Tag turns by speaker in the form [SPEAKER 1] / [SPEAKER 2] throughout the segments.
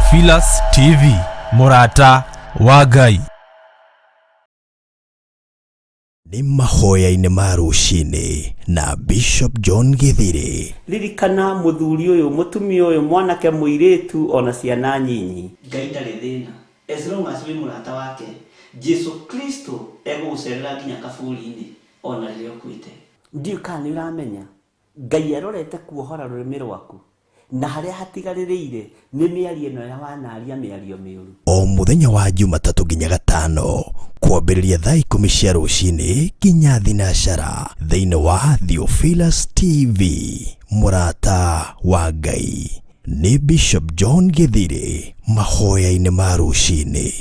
[SPEAKER 1] Theophilus TV, mũrata wa Ngai.
[SPEAKER 2] Nĩ mahoya-inĩ ma rũcinĩ na Bishop John Githiri.
[SPEAKER 3] Ririkana mũthuri ũyũ, mũtumia ũyũ, mwanake, mũirĩtu, ona ciana nyinyi.
[SPEAKER 4] Ngai ndarĩ thĩna as long as wĩ mũrata wake. Jesu Kristo egũgũcerera nginya kaburi-inĩ ona rĩrĩa ũkuĩte.
[SPEAKER 3] Ndiũĩ kana nĩ ũramenya Ngai arorete kuohora rũrĩmĩ rwaku na harĩa hatigarĩrĩire nĩ mĩario ĩno ya wanaria mĩario mĩũru.
[SPEAKER 2] O mũthenya wa Jumatatũ nginya Gatano kwambĩrĩria thaa 10 cia rũcinĩ nginya thinacara thĩinĩ wa Theophilus TV, mũrata wa Ngai. Nĩ Bishop John Githiri mahoya-inĩ ma rũcinĩ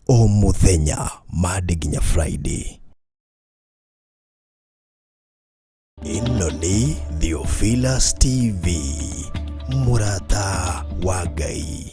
[SPEAKER 2] o mũthenya Monday nginya Friday. Ĩno nĩ Theophilus TV, mũrata wa Ngai.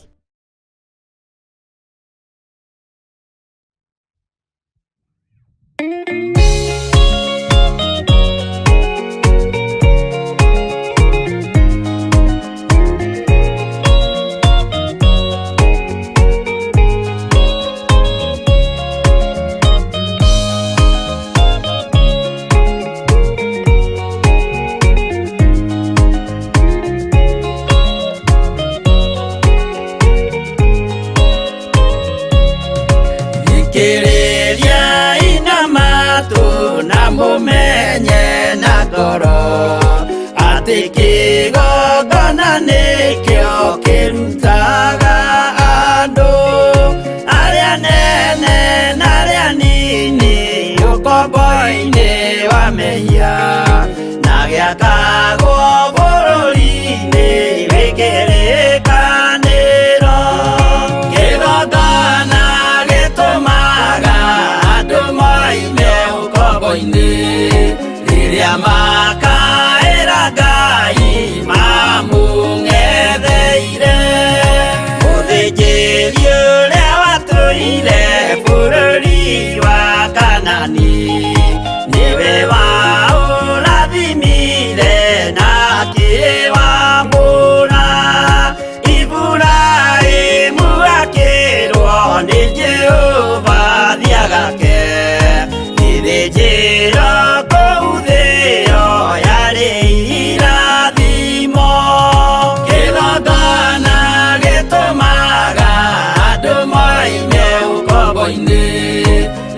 [SPEAKER 5] Thikĩrĩriai na matũ na mũmenye na ngoro atĩ kĩgongona nĩkĩo kĩrutaga andũ arĩa nene na arĩa nini ũkombo-inĩ wa mehia na gĩakagwo bũrũri-inĩ wĩ kĩrĩkanĩro. Kĩgongona gĩtũmaga andũ moime ũkombo-inĩ rĩrĩa makaĩra Ngai mamũng'etheire. Mũthĩnjĩri ũrĩa watũire bũrũri wa Kanani nĩwe waũrathimire na akĩwamũra. Iburahĩmu akĩrwo nĩ Jehova thiagake gĩthĩnjĩro kũu thĩo yarĩ irathimo. Kĩgongona gĩtũmaga andũ moime ũkombo-inĩ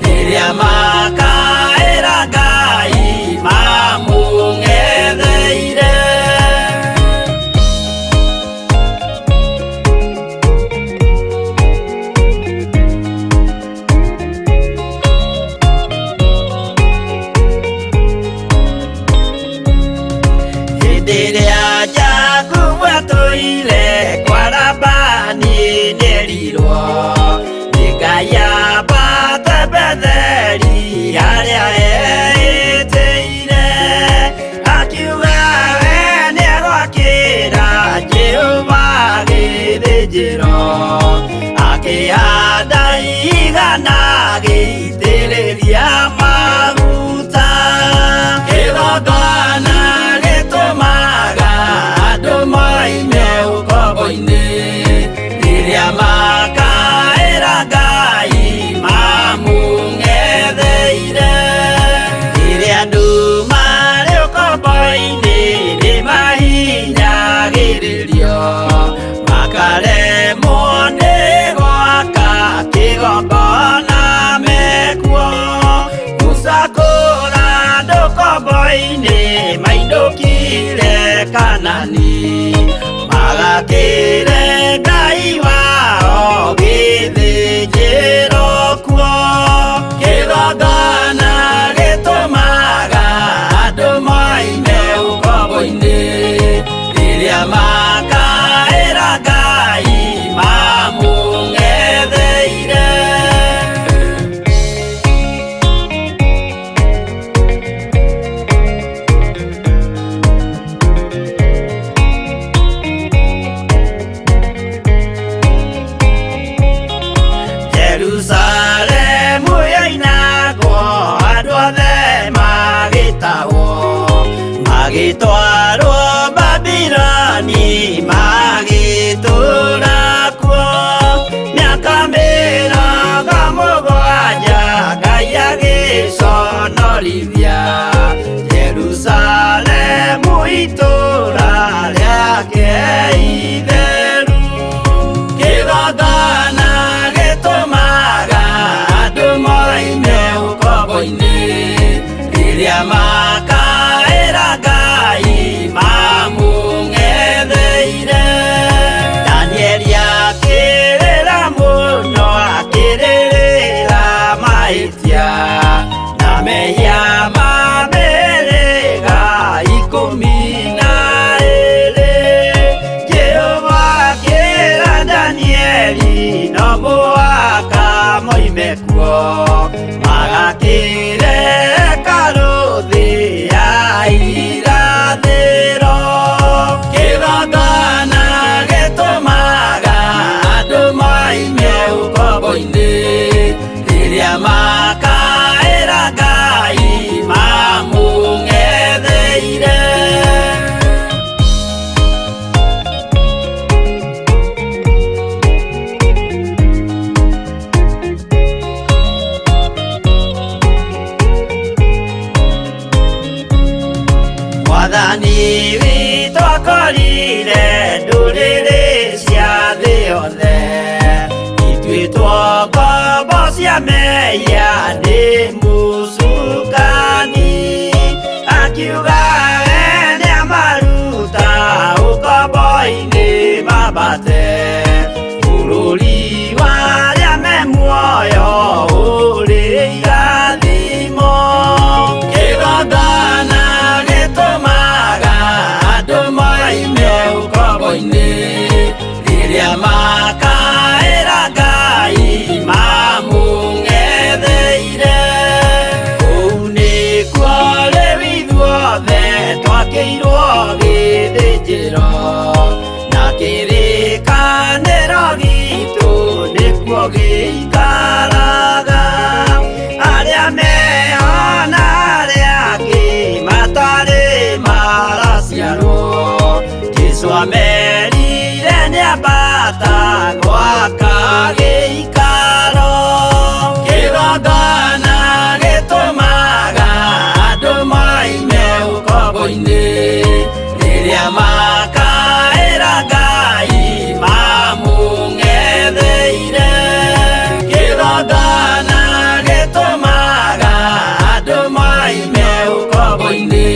[SPEAKER 5] rĩrĩa makaĩra Ngai mamũng'etheire. Hĩndĩ ĩrĩa Jakubu atũire kwa Labani nĩerirwo nĩ Ngai ambate Betheli harĩa eĩtĩire, akiuga we nĩegwakĩra Jehova gĩthĩnjĩro, akĩhanda igana agĩitĩrĩria maguta. Kĩgongona gĩtũmaga andũ moime ũkombo-inĩ rĩrĩa makaĩra Ngai mamũng'etheire. Rĩrĩa andũ marĩ ũkombo-inĩ nĩmahinyagĩrĩrio makaremwo nĩ gwaka kĩgongona mekuo. Musa kũra andũ ũkombo-inĩ mainũkire Kanani magakĩre Ngai wao gĩthĩnjĩro kuo. Kĩgongona gĩtũmaga andũ moime ũkombo-inĩ rĩrĩa makaĩra Ngai mamũng'etheire. Jerusalemu yoinagwo andũ othe magĩtahwo magĩtwarwo Babiloni mehia nĩ mũcukani akiuga we nĩamaruta ũkombo-inĩ mambate bũrũri wa arĩa me muoyo ũrĩ irathimo kĩgongona gĩtũmaga andũ moime ũkombo-inĩ rĩrĩa makaĩra Ngai mamũng'etheire kũu nĩkuo rĩu ithuothe twakĩirwo gĩthĩnjĩro na kĩrĩkanĩro gitũ nĩkuo gĩikaraga arĩa meho na arĩa angĩ matarĩ maraciarwo Jesũ amerire nĩambata gwaka gĩikaro kĩgongona gĩtũmaga andũ moime ũkombo-inĩ rĩrĩa makaĩra Ngai mamũng'etheire kĩgongona gĩtũmaga andũ moime ũkombo-inĩ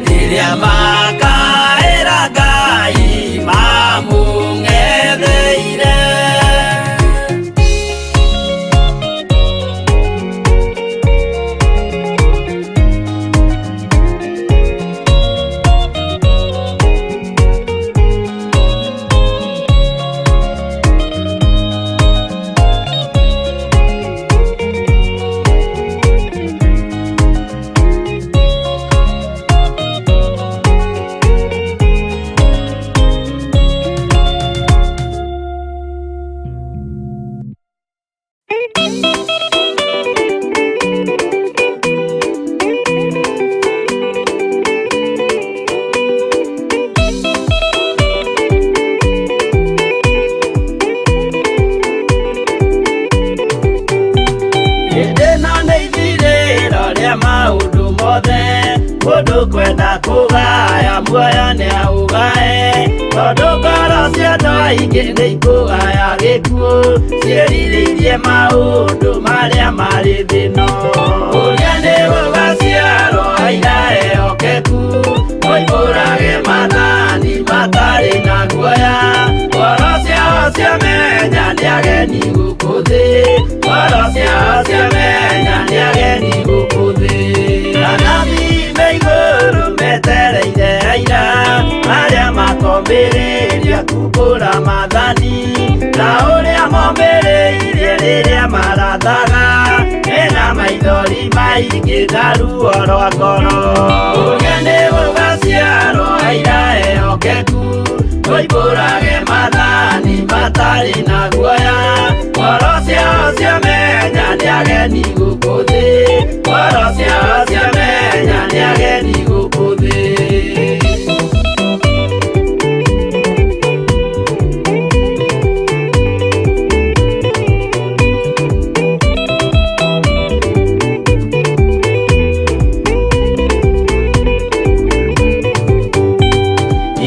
[SPEAKER 5] rĩrĩa makaĩra Ngai mamũng'etheire. Hĩndĩ ĩno nĩ ithirĩro rĩa maũndũ mothe mũndũ kwenda kũgaya muoyo nĩaũgae tondũ ngoro cia andũ aingĩ nĩ ikũgaya gĩkuũ ciĩrirĩirie maũndũ marĩa marĩ thĩ ĩno ũrĩa nĩ gũgaciarwo aira ehokeku moimbũrage maathani matarĩ na guoya ngoro ciao ciamenya nĩ ageni gũkũ thĩ ngoro ciao ciamenya nĩ ageni gũkũ thĩ anabii me igũrũ metereire aira arĩa makombĩrĩria kumbũra maathani ta ũrĩa mombĩrĩirie rĩrĩa marathaga mena maithori maingĩ na ruo rwa ngoro ũrĩa nĩ gũgaciarwo aira ehokeku moimbũrage maathani matarĩ na guoya ngoro ciao ciamenya nĩ ageni gũkũ thĩ ngoro ciao ciamenya nĩ ageni gũkũ thĩ.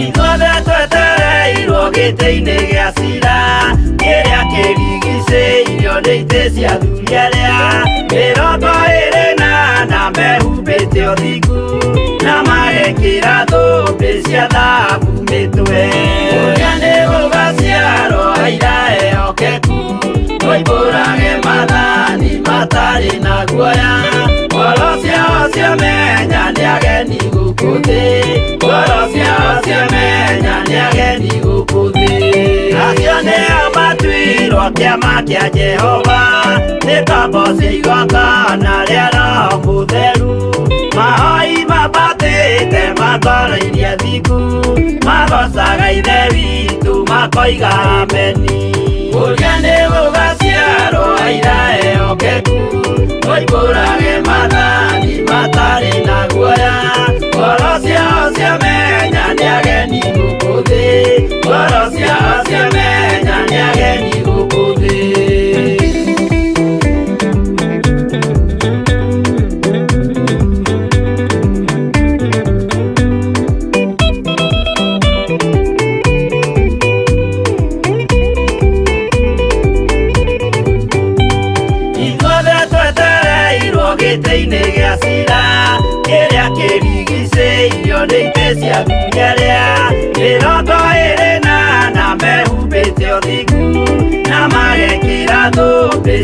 [SPEAKER 5] Ithuothe twetereirwo gĩtĩ-inĩ gĩa cira kĩrĩa kĩrigicĩirio nĩ itĩ cia athuri arĩa 24 mehumbĩte ũthingu na magekĩra thũmbĩ cia thahabu mĩtwe ũrĩa nĩ gũgaciarwo aira ehokeku moimbũrage maathani matarĩ na guoya ngoro ciao ciamenya nĩ ageni gũkũ thĩ ngoro ciao ciamenya nĩ ageni gũkũ thĩ acio nĩo matuirwo kĩama kĩa Jehova nĩ ngombo cia igongona rĩa Roho Mũtheru mahoi mambatĩte matoroirie thingu magocaga Ithe witũ makoiga ameni ũrĩa nĩ gũgaciarwo aira ehokeku moimbũrage maathani matarĩ na guoya ngoro ciao ciamenya nĩ ageni gũkũ thĩ ngoro ciao ciamenya nĩ ageni gũkũ thĩ.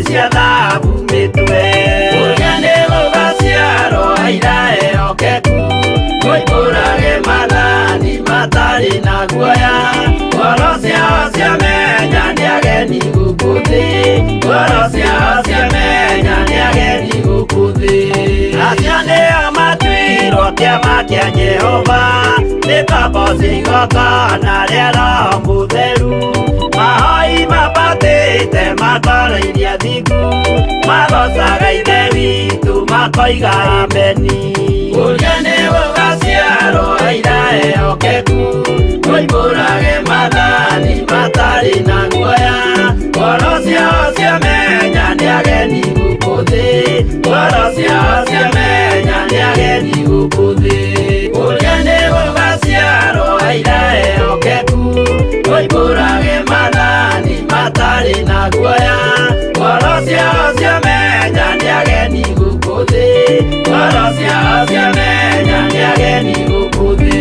[SPEAKER 5] Cia thahabu mĩtwe. Ũrĩa nĩ gũgaciarwo aira ehokeku, moimbũrage maathani matarĩ na guoya. Ngoro ciao ciamenya nĩ ageni gũkũ thĩ, ngoro ciao ciamenya nĩ ageni gũkũ thĩ. Acio nĩo matuirwo kĩama kĩa Jehova, nĩ kaboci igongona rĩa Roho Mũtheru. Mahoi mabatĩte makarairia thingu, magocaga Ithe witũ makoiga ameni. Ũrĩa nĩ gũgaciarwo aira ehokeku, moimbũrage maathani matarĩ na guoya. Ngoro ciao ciamenya nĩ ageni gũkũ thĩ, ngoro ciao ciamenya nĩ ageni gũkũ thĩ. Ũrĩa nĩ gũgaciarwo aira ehokeku, moimbũrage maathani matarĩ na guoya. Ngoro ciao ciamenya nĩ ageni gũkũ thĩ, ngoro ciao ciamenya nĩ ageni gũkũ thĩ.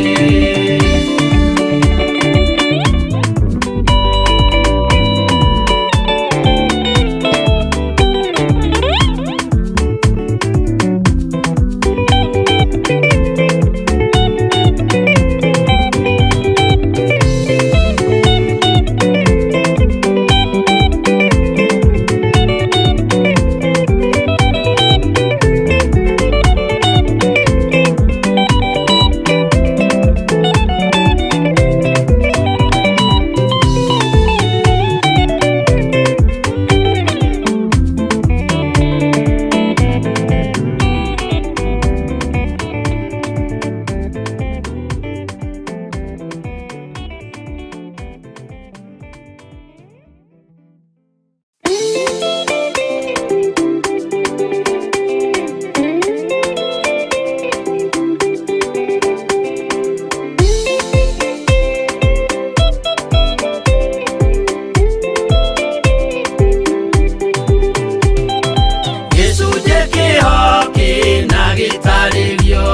[SPEAKER 5] Gĩcunjĩ kĩho kĩna gĩtarĩrio,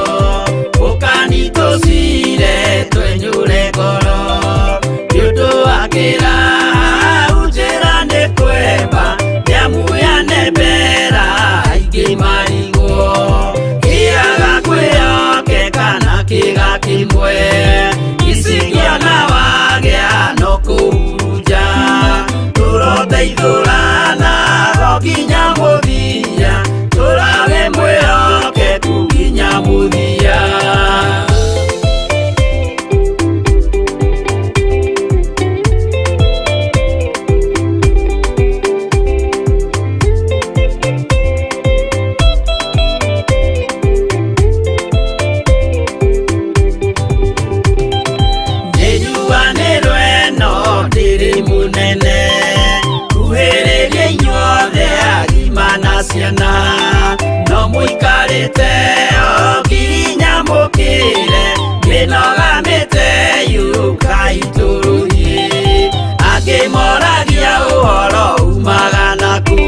[SPEAKER 5] ũkani tũcire twenyũre ngoro. Nĩ ũndũ wa kĩraha njĩra nĩ kwemba, nĩamu yanembera aingĩ marigwo. Kĩaga kwĩhokeka na kĩga kĩmwe, icingĩona wagĩa no kũhurunja. Tũroteithũrana o nginya mũthia, tũrage mwĩhokeku nginya mũthia. Nĩnjuanĩrwo ĩno ndĩrĩ mũnene, kuhĩrĩria inyuothe agima na ciana. No mũikarĩte o nginya mũkĩre, mĩnoga mĩte yũkai tũrũthiĩ. Angĩ moragia ũhoro umaga nakũ,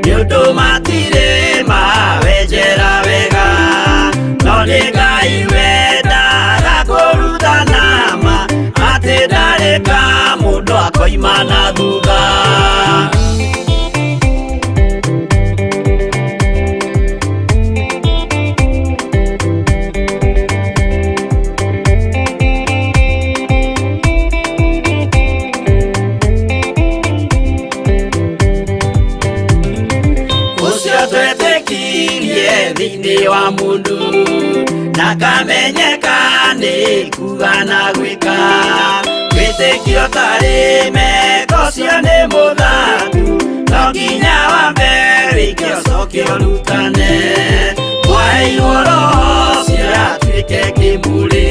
[SPEAKER 5] nĩ ũndũ matirĩ mawenjera wega. No nĩ Ngai wendaga kũrutana ma, atĩ ndarĩ ka mũndũ akoima na thutha. Ũcio twetĩkirie thĩinĩ wa mũndũ, na kamenyeka nĩ kuga na gwĩka. Wĩtĩkio tarĩ meko ũcio nĩ mũthatu, no nginya wambe wĩke ũcoke ũrutane. Mwaheirwo Roho ũcio atuĩke kĩmũrĩ,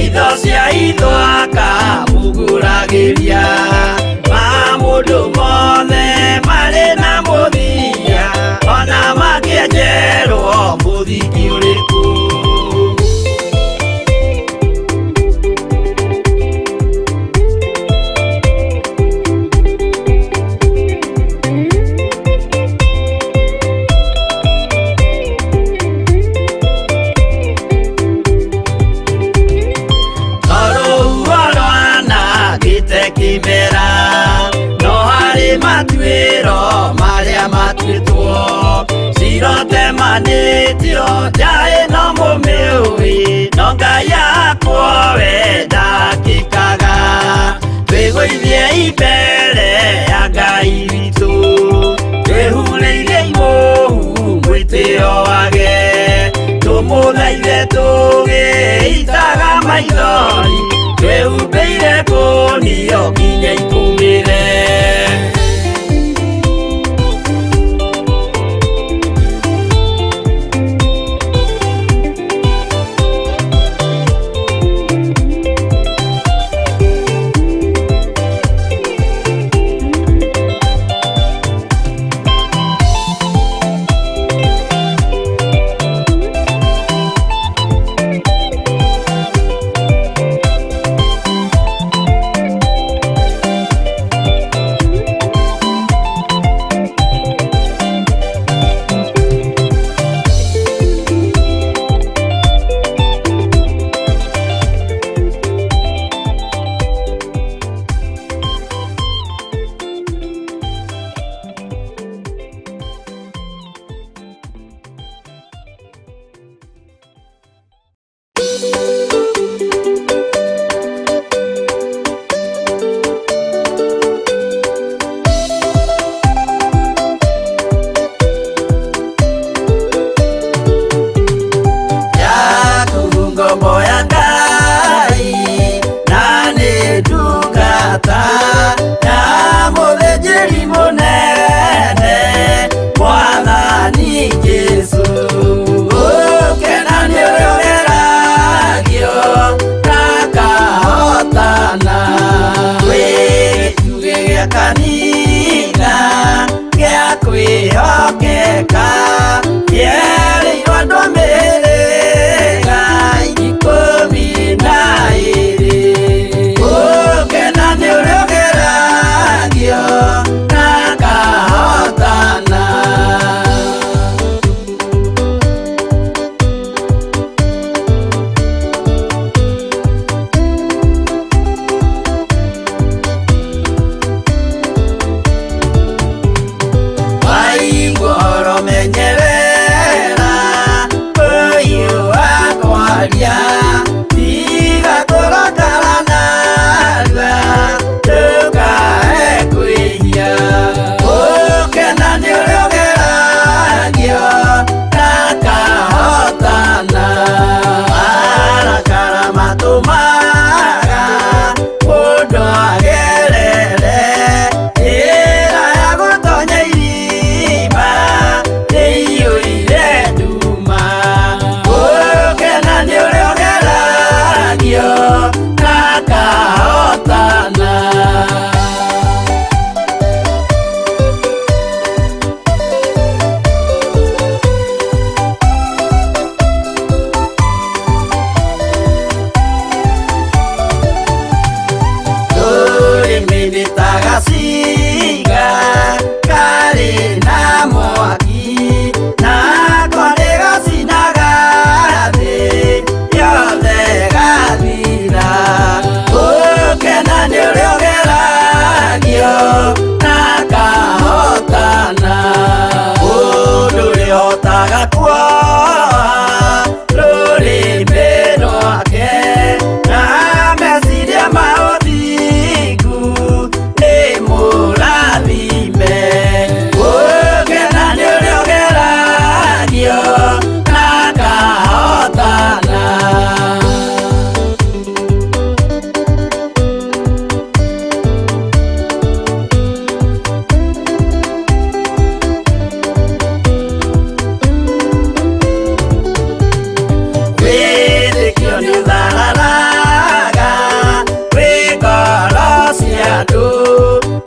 [SPEAKER 5] itho cia itho akamũgũragĩria. Ma mũndũ mothe marĩ na mũthia, ona mangĩenjerwo mũthingi ũrĩkũ. Tondũ ruo rwanangĩte kĩmera. Tũgĩitaga maithori twĩhumbĩire ngũnio nginya ikumĩre. Yakubu ngombo ya Ngai na nĩ ndungata ya mũthĩnjĩri mũnene Mwathani Jesũ. Ũkena nĩ ũrĩa ũgeragio na akahotana. Wĩ gĩtugĩ gĩa kanitha gĩa kwĩhokeka kĩerĩirwo andũ a mĩhĩrĩga 12. Ũkena nĩ ũrĩa ũgeragio na akahotana. Waigua menyerera ũyũ wakwaria tiga kũrakara narua ndũkae kwĩhia. Ũkena nĩ ũrĩa ũgeragio na akahotana. Marakara matũmaga mũndũ agerere njĩra ya gũtonya irima ĩiyũire nduma. Ũkena nĩ ũrĩa ũgeragio na akahotana. Rũrĩmĩ nĩ ta gacinga karĩ na mwaki nako nĩ gacinaga thĩ yothe gathira. Ũkena nĩ ũrĩa ũgeragio na akahotana. Mũndũ ũrĩa ũhotaga kuoha rũrĩmĩ rwake na meciria ma ũthingu nĩ mũrathime. Ũkena nĩ ũrĩa ũgeragio na akahotana. Wĩtĩkio nĩ ũthararaga wĩ ngoro cia andũ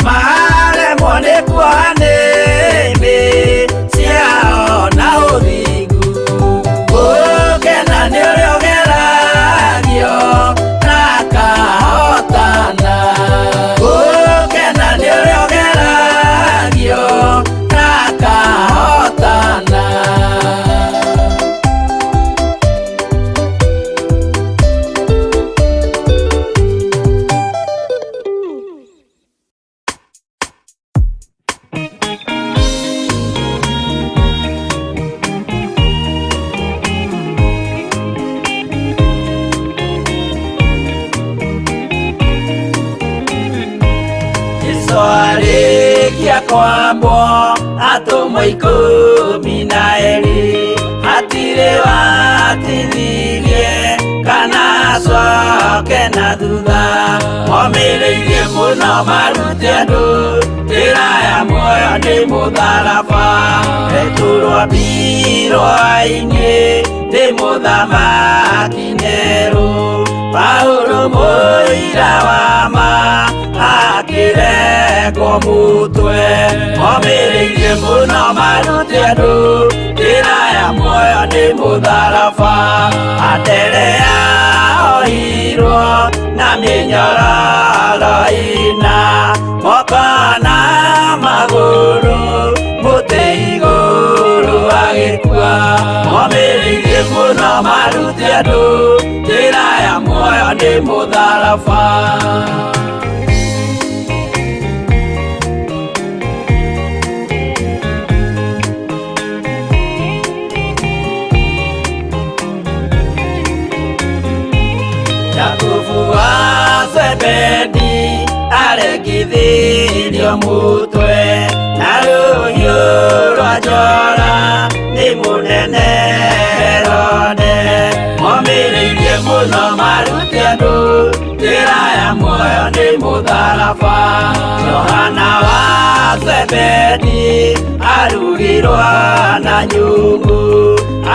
[SPEAKER 5] maremwo nĩ kuoha nĩmĩ ciao na ũthingu. Ũkena nĩ ũrĩa ũgeragio na akahotana. Ũkena nĩ ũrĩa ũgeragio na akahotana. Jesũ arĩkia kwambwo atũmwo 12 hatirĩ watithirie kana Ndikanacoke na thutha Momĩrĩirie mũno marute andũ Njĩra ya muoyo nĩ mũtharaba Petero ambirwo-inĩ nĩ mũthamaki Nero Paulo mũira wa ma akĩrekwo mũtwe Momĩrĩirie mũno marute andũ Njĩra ya muoyo nĩ mũtharaba Anderea ohirwo na mĩnyororo ĩna moko na magũrũ mũtĩ igũrũ agĩkua Momĩrĩirie mũno marute andũ Njĩra ya muoyo nĩ mũtharaba Jakubu wa Zebedi aregithirio mutwe na rũhiũ rwa njora nĩ mũnene Herode Momĩrĩirie mũno marute andũ njĩra ya muoyo nĩ mũtharaba Johana wa Zebedi arugirwo na nyungu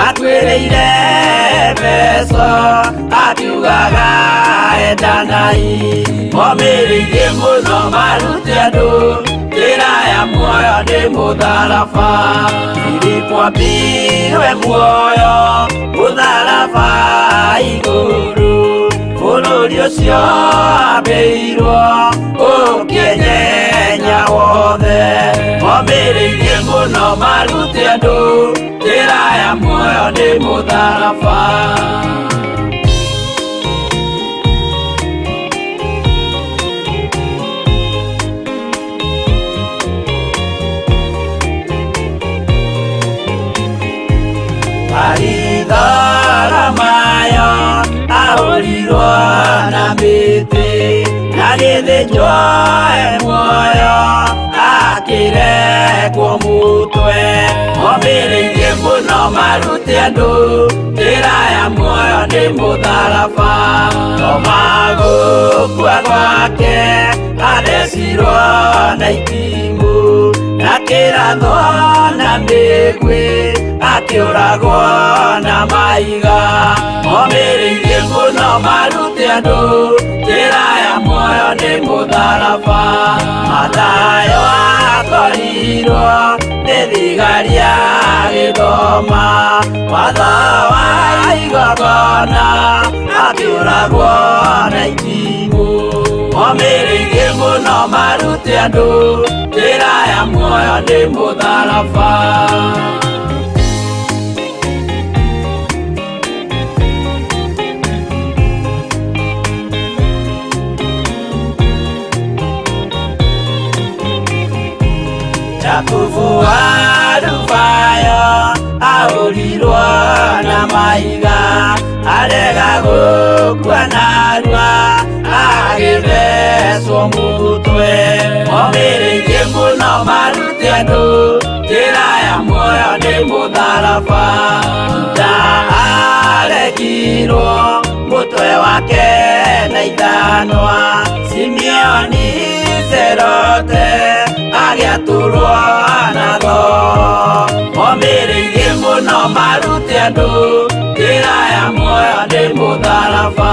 [SPEAKER 5] akuĩrĩire Efeso akiugaga endanai Momĩrĩirie mũno marute andũ njĩra ya muoyo nĩ mũtharaba Filipo ambirwe muoyo mũtharaba igũrũ bũrũri ũcio ambĩirwo ũkĩnyenya wothe Momĩrĩirie mũno marute andũ njĩra ya muoyo nĩ mũtharaba Baritholomayo ahũrirwo na mĩtĩ na gĩthĩnjwo e muoyo akĩrekwo mũtwe Momĩrĩirie mũno marute andũ njĩra ya muoyo nĩ mũtharaba Toma gũkua gwake athecirwo na itimũ na kĩrathwo na mĩguĩ akĩũragwo na mahiga Momĩrĩirie mũno marute andũ njĩra ya muoyo nĩ mũtharaba Mathayo akorirwo nĩ thigari agĩthoma watho wa igongona akĩũragwo na itimũ Momĩrĩirie mũno marute andũ njĩra ya muoyo nĩ mũtharaba Jakubu wa Alufayo ahũrirwo na mahiga arega gũkua narua agĩthecwo mũtwe Momĩrĩirie mũno marute andũ njĩra ya muoyo nĩ mũtharaba Juda aregirwo mũtwe wake na ithanwa Simeoni Serote agĩatũrwo na thoo Momĩrĩirie mũno marute andũ njĩra ya muoyo nĩ mũtharaba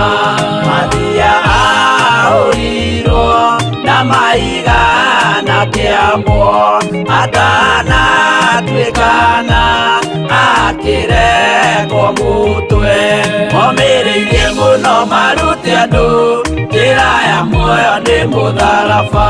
[SPEAKER 5] Mathia ahũrirwo na mahiga na kĩambwo atanatuĩkana akĩrekwo mũtwe Momĩrĩirie mũno marute andũ njĩra ya muoyo nĩ mũtharaba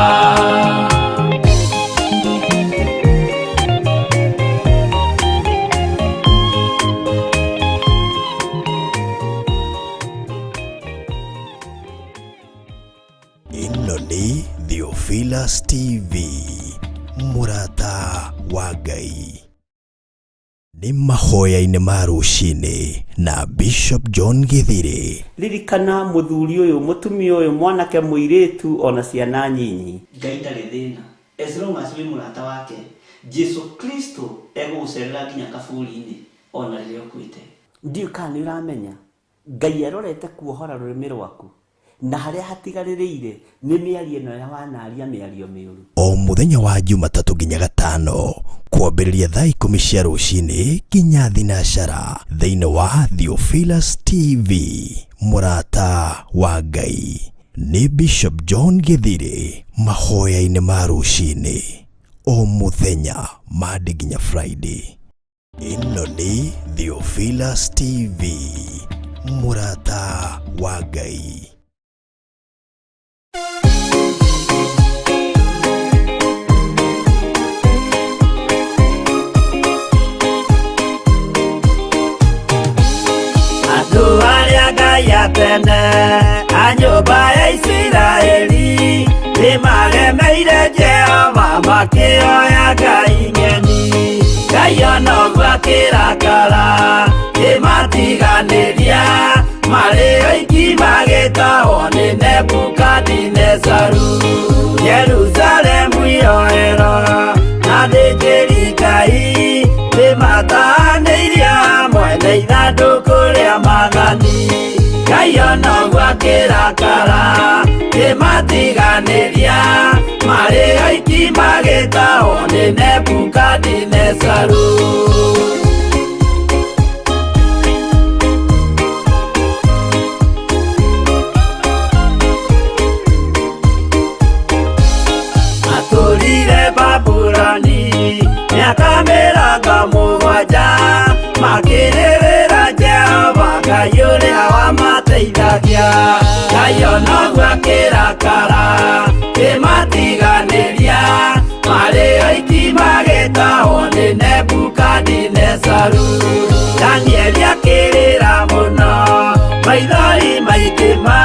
[SPEAKER 2] Ĩno nĩ Theophilus TV mũrata wa Ngai nĩ mahoya-inĩ ma rũcinĩ na Bishop John Githiri
[SPEAKER 3] Ririkana mũthuri ũyũ mũtumia ũyũ mwanake mũirĩtu ona ciana nyinyi
[SPEAKER 4] Ngai ndarĩ thĩna as long as wĩ mũrata wake Jesu Kristo egũgũcerera nginya kaburi-inĩ ona rĩrĩa ũkuĩte
[SPEAKER 3] Ndiũĩ kana nĩ ũramenya Ngai arorete kuohora rũrĩmĩ rwaku na harĩa hatigarĩrĩire nĩ mĩario ĩno ya wanaria mĩario mĩũru.
[SPEAKER 2] O mũthenya wa Jumatatũ nginya Gatano kwambĩrĩria thaa ikũmi cia rũcinĩ nginya thinacara thĩinĩ wa Theophilus TV mũrata wa Ngai nĩ Bishop John Gĩthirĩ mahoya-inĩ ma rũcinĩ o mũthenya Monday nginya Friday. Ĩno nĩ Theophilus TV mũrata wa Ngai.
[SPEAKER 5] Andũ arĩa Ngai a tene a nyũmba ya Isiraeli nĩmaremeire Jehova makĩoya ngai ng'eni. Ngai ona ũguo akĩrakara kĩmatiganĩria marĩ oiki magĩtahwo nĩ Nebukadinezaru. Jerusalemu iroero na athĩnjĩri Ngai nĩmatahanĩirie hamwe na ithandũkũ rĩa maathani. Ngai ona ũguo akĩrakara kĩmatiganĩria marĩ oiki magĩtahwo nĩ Nebukadinezaru. Matũrire Babuloni mĩaka mĩrongo mũgwanja makĩrĩrĩra Jehova Ngai ũrĩa wamateithagia. Ngai ona ũguo akĩrakara kĩmatiganĩria marĩ oiki magĩtahwo nĩ Nebukadinezaru. Danieli akĩrĩra mũno maithori maingĩ ma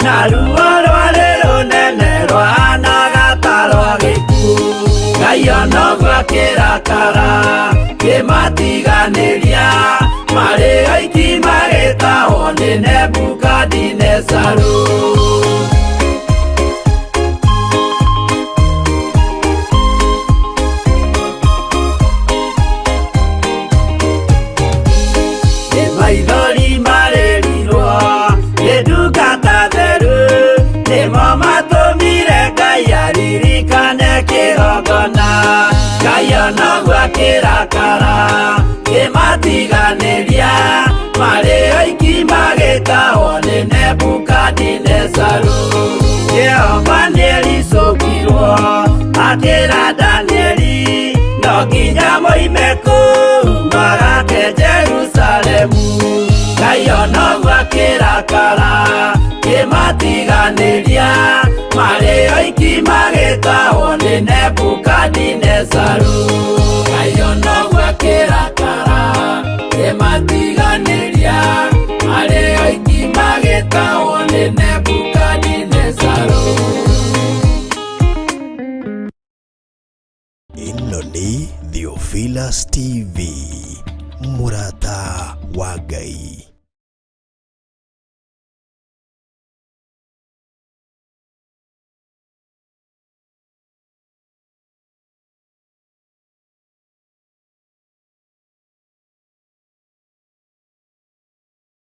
[SPEAKER 5] na ruo rwarĩ rũnene rwahanaga ta rwa gĩkuũ. Ngai ona ũguo akĩrakara kĩmatiganĩria marĩ oiki magĩtahwo nĩ Nebukadinezaru. Nĩ maithori marĩrirwo nĩ ndungata theru nĩmo matũmire Ngai aririkane kĩgongona. Ngai ona ũguo akĩrakara kĩmatiganĩria marĩ oiki magĩtahwo nĩ Nebukadinezaru. Jehova nĩericũkirwo akĩra Danieli no nginya moime kũu magake Jerusalemu. Ngai ona ũguo akĩrakara kĩmatiganĩria marĩ oiki magĩtahwo nĩ Nebukadinezaru. Ngai ona ũguo akĩrakara kĩmatiganĩria marĩ oiki magĩtahwo nĩ Nebukadinezaru.
[SPEAKER 2] Ĩno nĩ Theophilus TV mũrata wa Ngai.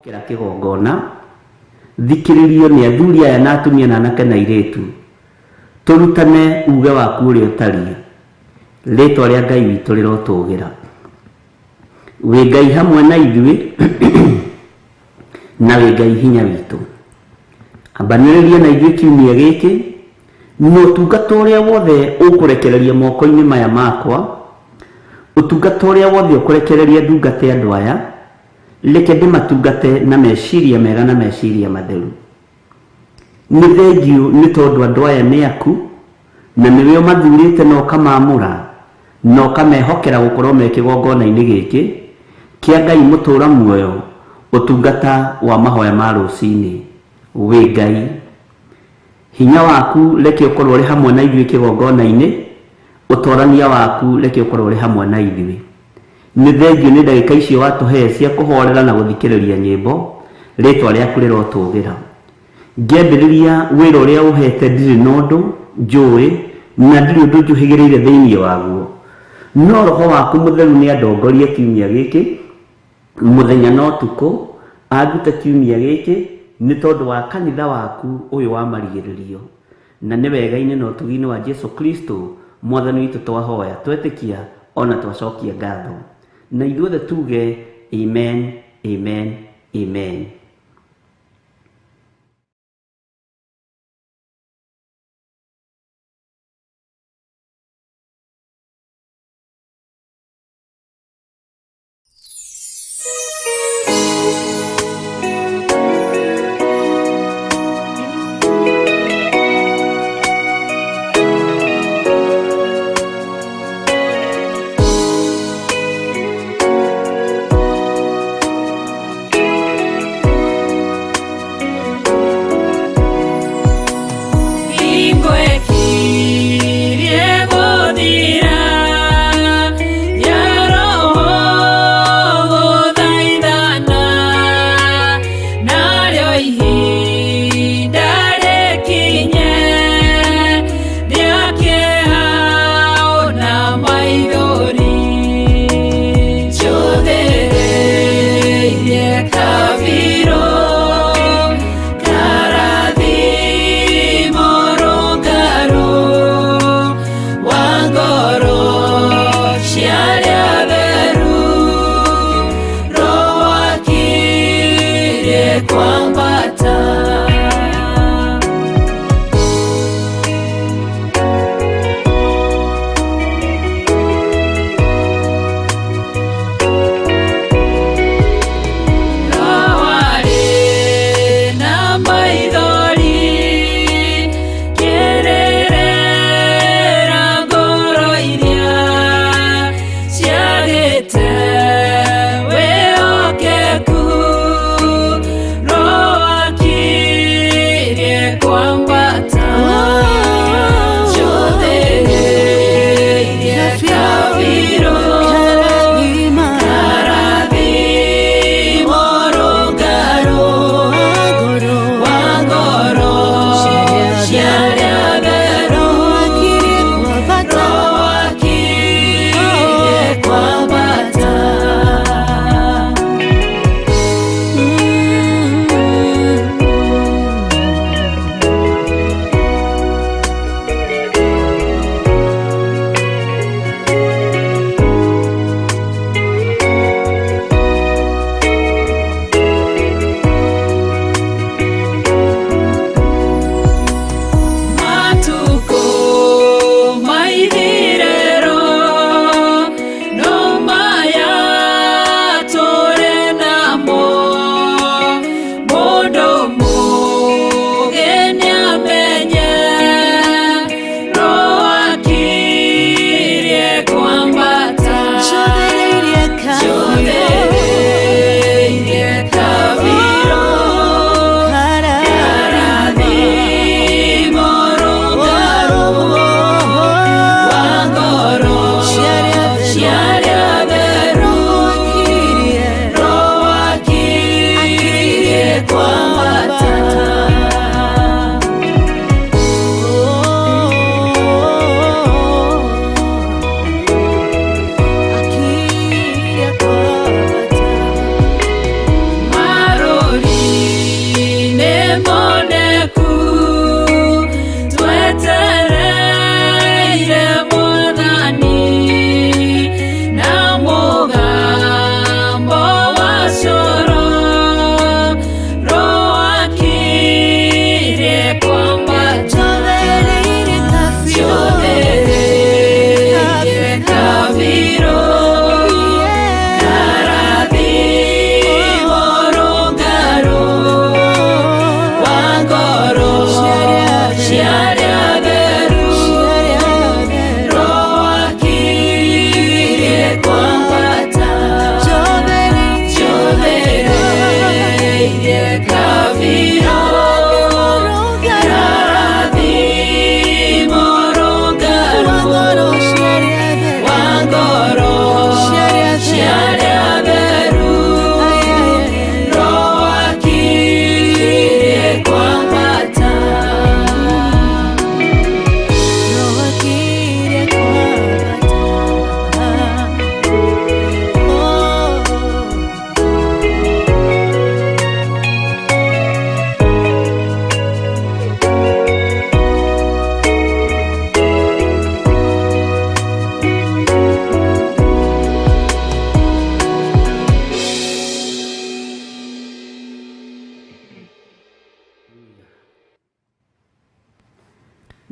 [SPEAKER 3] Kĩra kĩgongona thikĩrĩrio nĩ athuri aya na atumia na anake na airĩtu tũrutane uge waku ũrĩa ũtariĩ rĩtwa rĩa Ngai witũ rĩrotũgĩra. Wĩ Ngai hamwe na ithuĩ na wĩ Ngai hinya witũ. Ambanĩrĩria na ithuĩ kiumia gĩkĩ na ũtungata ũrĩa wothe ũkũrekereria moko-inĩ maya makwa, ũtungata ũrĩa wothe ũkũrekereria ndungate andũ aya, reke ndĩmatungate na meciria mega na meciria matheru. Nĩ thengiũ nĩ tondũ andũ aya nĩ aku na nĩwe ũmathurĩte na ũkamaamũra na ũkamehokera gũkorwo me kĩgongona-inĩ gĩkĩ kĩa Ngai mũtũra muoyo, ũtungata wa mahoya ma rũcinĩ. Wĩ Ngai, hinya waku reke ũkorwo ũrĩ hamwe na ithuĩ kĩgongona-inĩ, ũtorania waku reke ũkorwo ũrĩ hamwe na ithuĩ. Nĩ thengiũ nĩ ndagĩka icio watũhe cia kũhorera na gũthikĩrĩria nyĩmbo, rĩtwa rĩaku rĩrotũgĩra. Ngĩambĩrĩria wĩra ũrĩa ũhete ndirĩ na ũndũ njũĩ na ndirĩ ũndũ njũhĩgĩrĩire thĩinĩ waguo. No roho waku mũtheru nĩ andongorie kiumia gĩkĩ, mũthenya na ũtukũ, Andute kiumia gĩkĩ nĩ tondũ wa kanitha waku ũyũ wa marigĩrĩrio. Na nĩ wega-inĩ na ũtugi-inĩ wa Jesu Kristo mwathani witũ twahoya, twetĩkia ona twacokia ngatho. Na ithuothe tuge amen, amen, amen.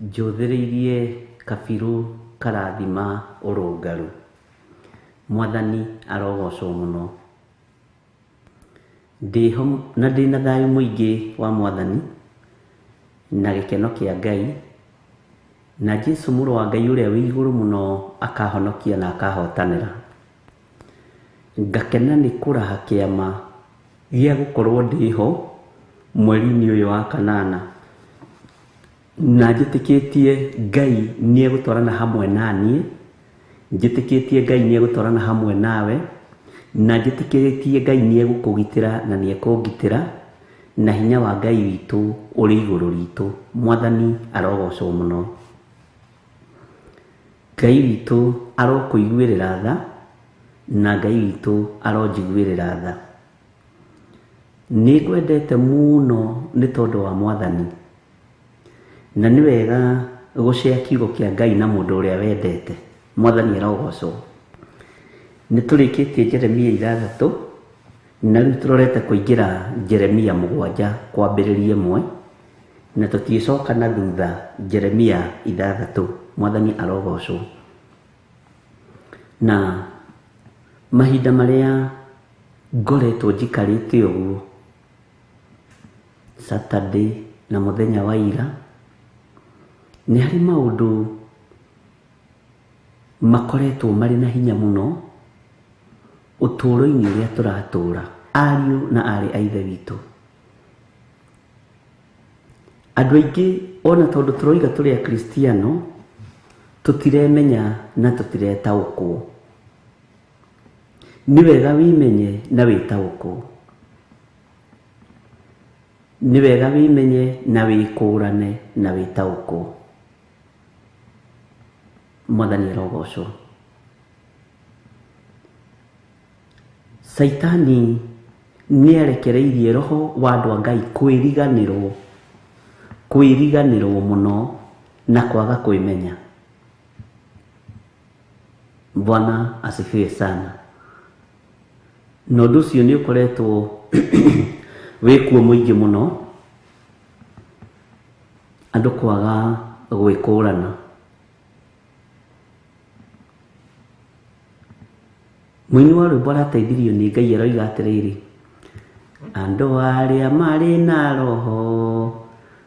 [SPEAKER 3] Njũthĩrĩirie kabirũ karathima ũrũngaru. Mwathani arogocwo mũno. Ndĩho na ndĩna thayũ mũingĩ wa Mwathani na gĩkeno kĩa Ngai, na Jesu mũrũ wa Ngai ũrĩa wĩ igũrũ mũno akahonokia na akahotanĩra. Ngakena nĩ kũraha kĩama gĩa gũkorwo ndĩho mweri-inĩ ũyũ wa kanana, na njĩtĩkĩtie Ngai nĩ egũtwarana hamwe na niĩ, njĩtĩkĩtie Ngai nĩ egũtwarana hamwe nawe, na njĩtĩkĩtie Ngai nĩ egũkũgitĩra na nĩ ekũngitĩra, na hinya wa Ngai witũ ũrĩ igũrũ ritũ. Mwathani arogocwo mũno. Ngai witũ arokũiguĩrĩra tha, na Ngai witũ aronjiguĩrĩra tha. Nĩ ngwendete mũno nĩ tondũ wa Mwathani, na nĩ wega gũcea kiugo kĩa Ngai na mũndũ ũrĩa wendete. Mwathani arogocwo. Nĩ tũrĩkĩtie Jeremia 6, na rĩu tũrorete kũingĩra Jeremia 7 kwambĩrĩria 1, na tũtiĩcoka na thutha Jeremia 6. Mwathani arogocwo. Na mahinda marĩa ngoretwo njikarĩte ũguo, Saturday na mũthenya wa ira, nĩ harĩ maũndũ makoretwo marĩ na hinya mũno ũtũũro-inĩ ũrĩa tũratũũra, ariũ na aarĩ a Ithe witũ. Andũ aingĩ ona tondũ tũroiga tũrĩ Akristiano, tũtiremenya na tũtiretaũkwo. Nĩ wega wĩmenye na wĩtaũkwo. Nĩ wega wĩmenye na wĩkũrane na wĩtaũkwo. Mwathani arogocwo. Caitani nĩ arekereirie roho wa andũ a Ngai kwĩriganĩrwo, kwĩriganĩrwo mũno na kwaga kwĩmenya. Bwana asifiwe sana. Na ũndũ ũcio nĩ ũkoretwo wĩkuo mũingĩ mũno, andũ kwaga gwĩkũrana. Mũini wa rwĩmbo arateithirio nĩ Ngai aroiga atĩrĩrĩ, andũ arĩa marĩ na roho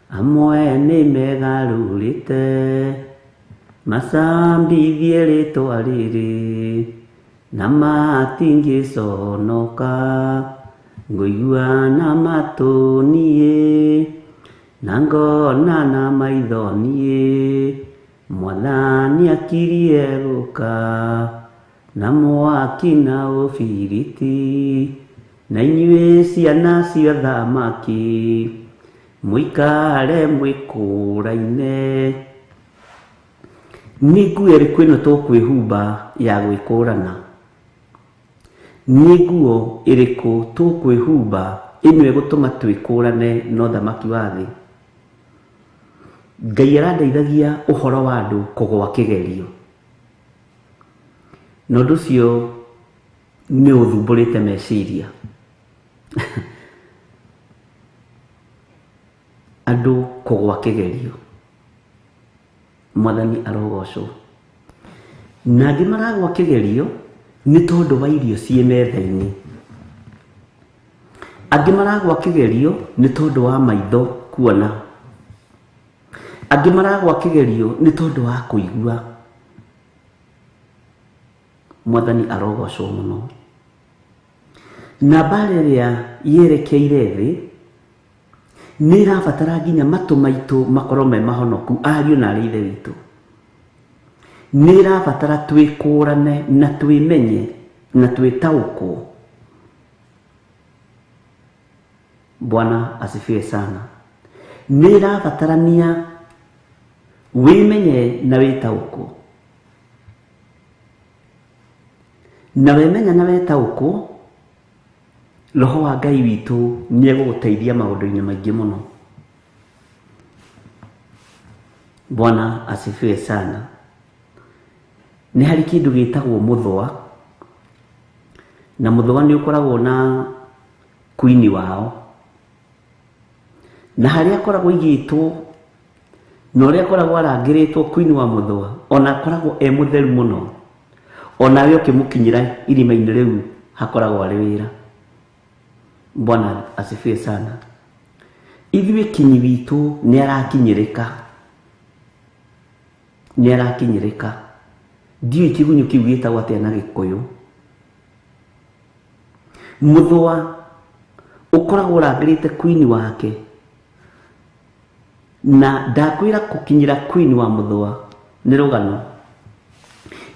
[SPEAKER 3] amwe nĩ megarũrĩte, macambithie rĩtwa rĩrĩ na matingĩconoka, ngũigua na matũ niĩ na ngona na maitho niĩ, Mwathani akirie gũka na mwaki na ũbiriti, na inyuĩ ciana cia thamaki mũikare mwĩkũraine. Nĩ nguo ĩrĩkũ ĩno tũkwĩhumba ya gwĩkũrana? Nĩ nguo ĩrĩkũ tũkwĩhumba ĩno ĩgũtũma twĩkũrane na ũthamaki wa thĩ? Ngai arandeithagia ũhoro wa andũ kũgwa kĩgerio, na ũndũ ũcio nĩ ũthumbũrĩte meciria. Andũ kũgwa kĩgerio, Mwathani arogocwo. Na angĩ maragwa kĩgerio nĩ tondũ wa irio ciĩ metha-inĩ. Angĩ maragwa kĩgerio nĩ tondũ wa maitho kuona. Angĩ maragwa kĩgerio nĩ tondũ wa kũigua. Mwathani arogocwo mũno. Na mbara ĩrĩa yerekeire thĩ nĩ ĩrabatara nginya matũ maitũ makorwo me mahonoku, ariũ na aarĩ a Ithe witũ. Nĩ ĩrabatara twĩkũrane na twĩmenye na twĩtaũkwo. Bwana asifiwe sana. Nĩ ĩrabatarania wĩmenye na wĩtaũkwo. Na wemenya na wetaũkwo, roho wa Ngai witũ nĩ egũgũteithia maũndũ-inĩ maingĩ mũno. Bwana asifiwe sana. Nĩ harĩ kĩndũ gĩtagwo mũthũa, na mũthũa nĩ ũkoragwo na kuini wao, na harĩa akoragwo aigĩtwo Na ũrĩa akoragwo arangĩrĩtwo Queen wa Mũthũa, ona akoragwo e mũtheru mũno, onawe ũkĩmũkinyĩra irima-inĩ rĩu hakoragwo arĩ wĩra. Bwana asifiwe sana. Ithuĩ kinyi witũ nĩ arakinyĩrĩka, nĩ arakinyĩrĩka. Ndiũĩ kĩgunyũ kĩu gĩtagwo atĩa na Gĩkũyũ. Mũthũa ũkoragwo ũrangĩrĩte queen wake, na ndakwĩra gũkinyĩra queen wa Mũthũa nĩ rũgano.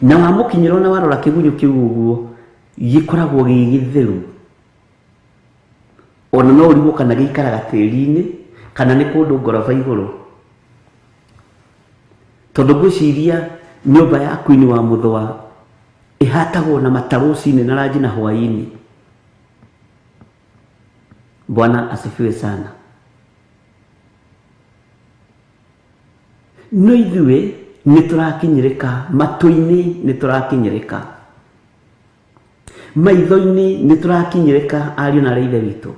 [SPEAKER 3] Na wamũkinyĩra ona warora kĩgunyũ kĩu ũguo gĩkoragwo gĩ gĩtheru, ona no ũrigwo kana gĩikaraga tĩri-inĩ kana nĩ kũndũ ngoroba igũrũ, tondũ ngwĩciria nyũmba ya queen wa Mũthũa ĩhatagwo na mata rũcinĩ na ranji na hwaĩ-inĩ. Bwana asifiwe sana. No ithuĩ nĩ tũrakinyĩrĩka, matũ-inĩ nĩ tũrakinyĩrĩka, maitho-inĩ nĩ tũrakinyĩrĩka, ariũ na aarĩ a Ithe witũ,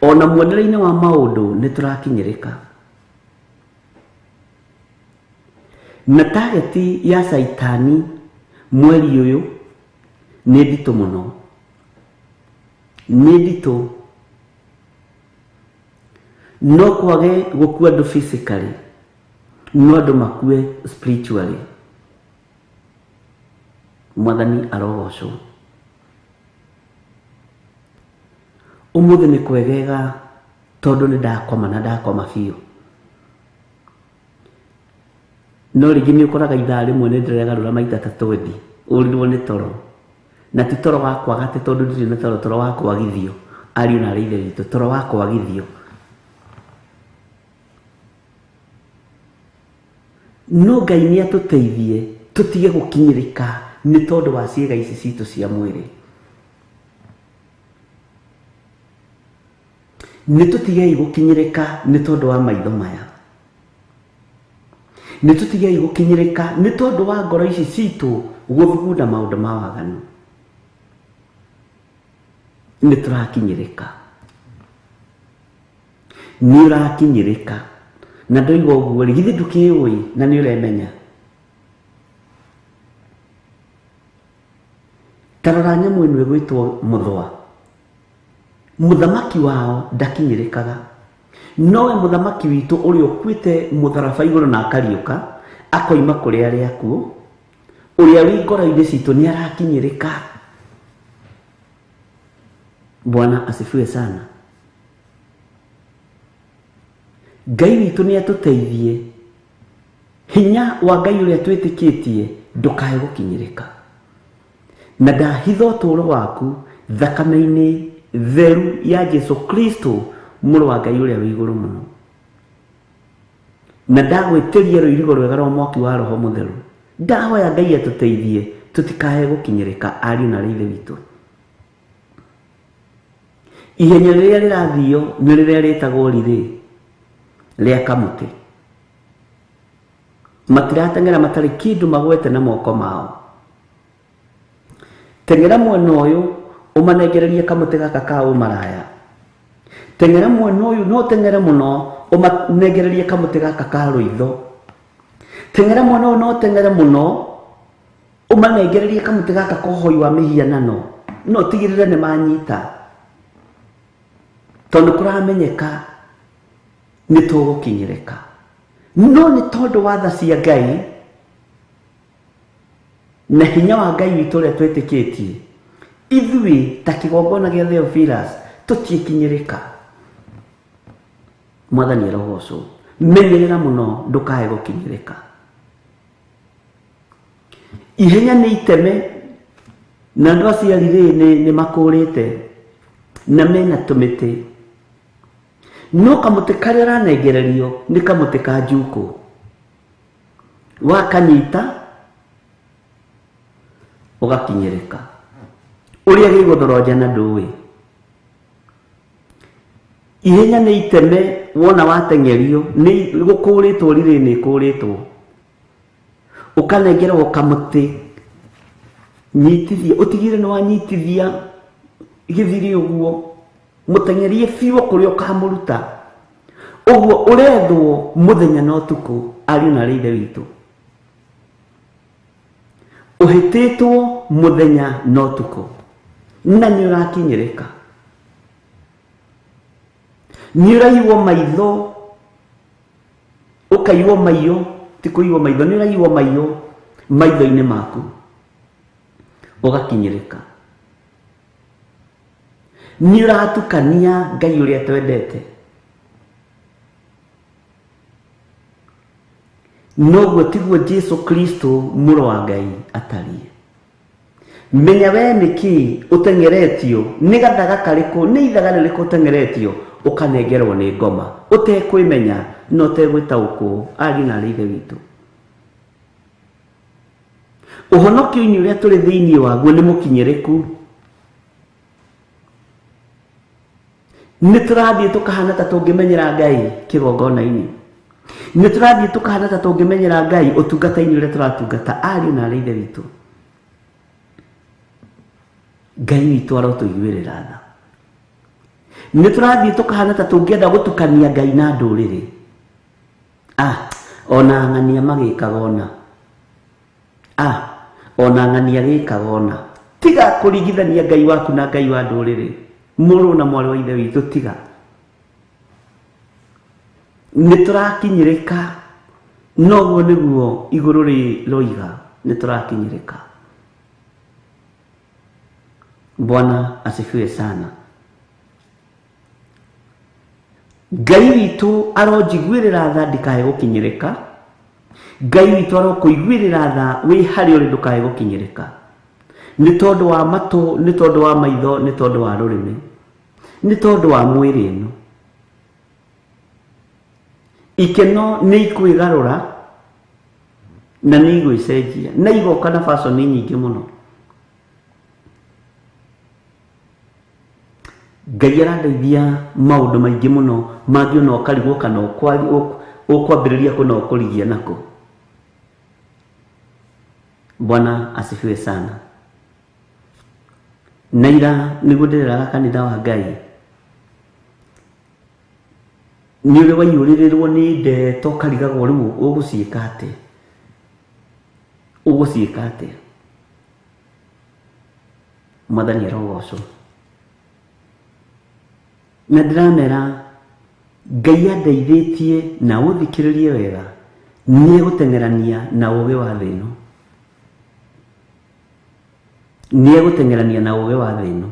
[SPEAKER 3] ona muonere-inĩ wa maũndũ nĩ tũrakinyĩrĩka. Na tageti ya Caitani mweri ũyũ nĩ nditũ mũno, nĩ nditũ. No kwage gũkua andũ physically, no andũ makue spiritually. Mwathani arogocwo. Ũmũthĩ nĩ kwegega tondũ nĩ ndakoma na ndakoma biũ. No rĩngĩ nĩ ũkoraga ithaa rĩmwe nĩ ndĩregarũra maita ta 20, ũrirwo nĩ toro. Na ti toro wa kwaga atĩ tondũ ndirĩ na toro, toro wa kwagithio. Ariũ na aarĩ a Ithe witũ, toro wa kwagithio. No Ngai nĩ atũteithie tũtige gũkinyĩrĩka nĩ tondũ wa ciĩga ici citũ cia mwĩrĩ. Nĩ tũtigei gũkinyĩrĩka nĩ tondũ wa maitho maya. Nĩ tũtigei gũkinyĩrĩka nĩ tondũ wa ngoro ici citũ gũthugunda maũndũ ma waganu. Nĩ tũrakinyĩrĩka. Nĩ ũrakinyĩrĩka. Na ndoiga ũguo rĩ, githĩ ndũkĩũĩ na nĩ ũremenya. Ta rora nyamũ ĩno ĩgwĩtwo mũthũa. Mũthamaki wao ndakinyĩrĩkaga. Nowe mũthamaki witũ ũrĩa ũkuĩte mũtharaba igũrũ na akariũka, akoima kũrĩ arĩa akuũ, ũrĩa wĩ ngoro-inĩ citũ nĩ arakinyĩrĩka. Bwana asifiwe sana. Ngai witũ nĩ atũteithie. Hinya wa Ngai ũrĩa twĩtĩkĩtie ndũkae gũkinyĩrĩka. Na ndahitha ũtũũro waku thakame-inĩ theru ya Jesu Kristo, mũrũ wa Ngai ũrĩa wĩ igũrũ mũno. Na ndagwĩtĩria rũirigo rwega rwa mwaki wa Roho Mũtheru. Ndahoya Ngai atũteithie tũtikae gũkinyĩrĩka, ariũ na aarĩ a Ithe witũ. Ihenya rĩrĩa rĩrathio nĩ rĩrĩa rĩtagwo rirĩ rĩa kamũtĩ. Matirateng'era matarĩ kĩndũ magwete na moko mao. Teng'era mwena ũyũ ũmanengererie kamũtĩ gaka ka ũmaraya. Teng'era mwena ũyũ no teng'ere mũno ũmanengererie kamũtĩ gaka ka rũitho. Teng'era mwena ũyũ no teng'ere mũno ũmanengererie kamũtĩ gaka ka ũhoi wa mĩhianano, no ũtigĩrĩre nĩ manyita. Tondũ kũramenyeka nĩ tũgũkinyĩrĩka. No nĩ tondũ wa tha cia Ngai na hinya wa Ngai witũ ũrĩa twĩtĩkĩtie, ithuĩ ta kĩgongona gĩa Theophilus tũtiĩkinyĩrĩka. Mwathani arogocwo. Menyerera mũno ndũkae gũkinyĩrĩka. Ihenya nĩ iteme na andũ acio arirĩ nĩ makũrĩte na mena tũmĩtĩ. No kamũtĩ karĩa ũranengererio nĩ kamũtĩ ka njukũ. Wakanyita ũgakinyĩrĩka. Ũrĩa gĩgũthoronja na ndũĩ. Ihenya nĩ iteme wona wateng'erio nĩ gũkũrĩtwo rirĩ nĩ ĩkũrĩtwo. Ũkanengerwo kamũtĩ nyitithia, ũtigĩrĩre nĩ wanyitithia gĩthiri ũguo, mũteng'erie biũ kũrĩa ũkamũruta. Ũguo ũrethwo mũthenya na ũtukũ ariũ na arĩ ithe witũ. Ũhĩtĩtwo mũthenya na ũtukũ na nĩ ũrakinyĩrĩka. Nĩ ũraiywo maitho, ũkaiywo maiyo, ti kũiywo maitho, nĩ ũraiywo maiyo maitho-inĩ maku, ũgakinyĩrĩka. Nĩ ũratukania Ngai ũrĩa twendete. Noguo tiguo Jesu Kristo mũrũ wa Ngai atariĩ. Menya we nĩkĩ ũteng'eretio, nĩ gathaga karĩkũ, nĩ ithaga rĩrĩkũ ũteng'eretio ũkanengerwo nĩ ngoma, ũtekwĩmenya na ũtegwĩtaũkwo, ariũ na arĩ ithe witũ. Ũhonokio-inĩ ũrĩa tũrĩ thĩinĩ waguo nĩ mũkinyĩrĩku. Nĩ tũrathiĩ tũkahana ta tũngĩmenyera Ngai kĩgongona-inĩ. Nĩ tũrathiĩ tũkahana ta tũngĩmenyera Ngai ũtungata-inĩ ũrĩa tũratungata, ariũ na arĩ ithe witũ. Ngai witũ arotũiguĩrĩra tha. Nĩ tũrathiĩ tũkahana ta tũngĩenda gũtukania Ngai na ndũrĩrĩ. Ona ng'ania magĩkaga ona. Ona ng'ania gĩkaga ona. Tiga kũringithania Ngai waku na Ngai wa ndũrĩrĩ. Mũrũ na mwarĩ wa ithe witũ, tiga. Nĩ tũrakinyĩrĩka, noguo nĩguo igũrũ rĩroiga, nĩ tũrakinyĩrĩka. Bwana asifiwe sana. Ngai witũ aronjiguĩrĩra tha ndikae gũkinyĩrĩka. Ngai witũ arokũiguĩrĩra tha wĩ harĩa ũrĩ ndũkae gũkinyĩrĩka. Nĩ tondũ wa matũ, nĩ tondũ wa maitho, nĩ tondũ wa rũrĩmĩ, nĩ tondũ wa mwĩrĩ ĩno. Ikeno nĩ ikwĩgarũra na nĩ igwĩcenjia na igoka na fashion nyingĩ mũno. Ngai arandeithia maũndũ maingĩ mũno mangĩ ona ũkarigwo kana ũkwambĩrĩria kũ na ũkũrigia nako. Bwana asifiwe sana. Na ira nĩguo ndĩreraga kanitha wa Ngai, nĩ ũrĩ waiyũrĩrĩrwo nĩ ndeto ũkarigagwo rĩu ũgũciĩka atĩa, ũgũciĩka atĩa. Mwathani arogocwo. Na ndĩramera Ngai andeithĩtie na ũthikĩrĩrie wega, nĩ egũteng'erania na ũũgĩ wa thĩ ĩno. Nĩ egũteng'erania na ũũgĩ wa thĩ ĩno.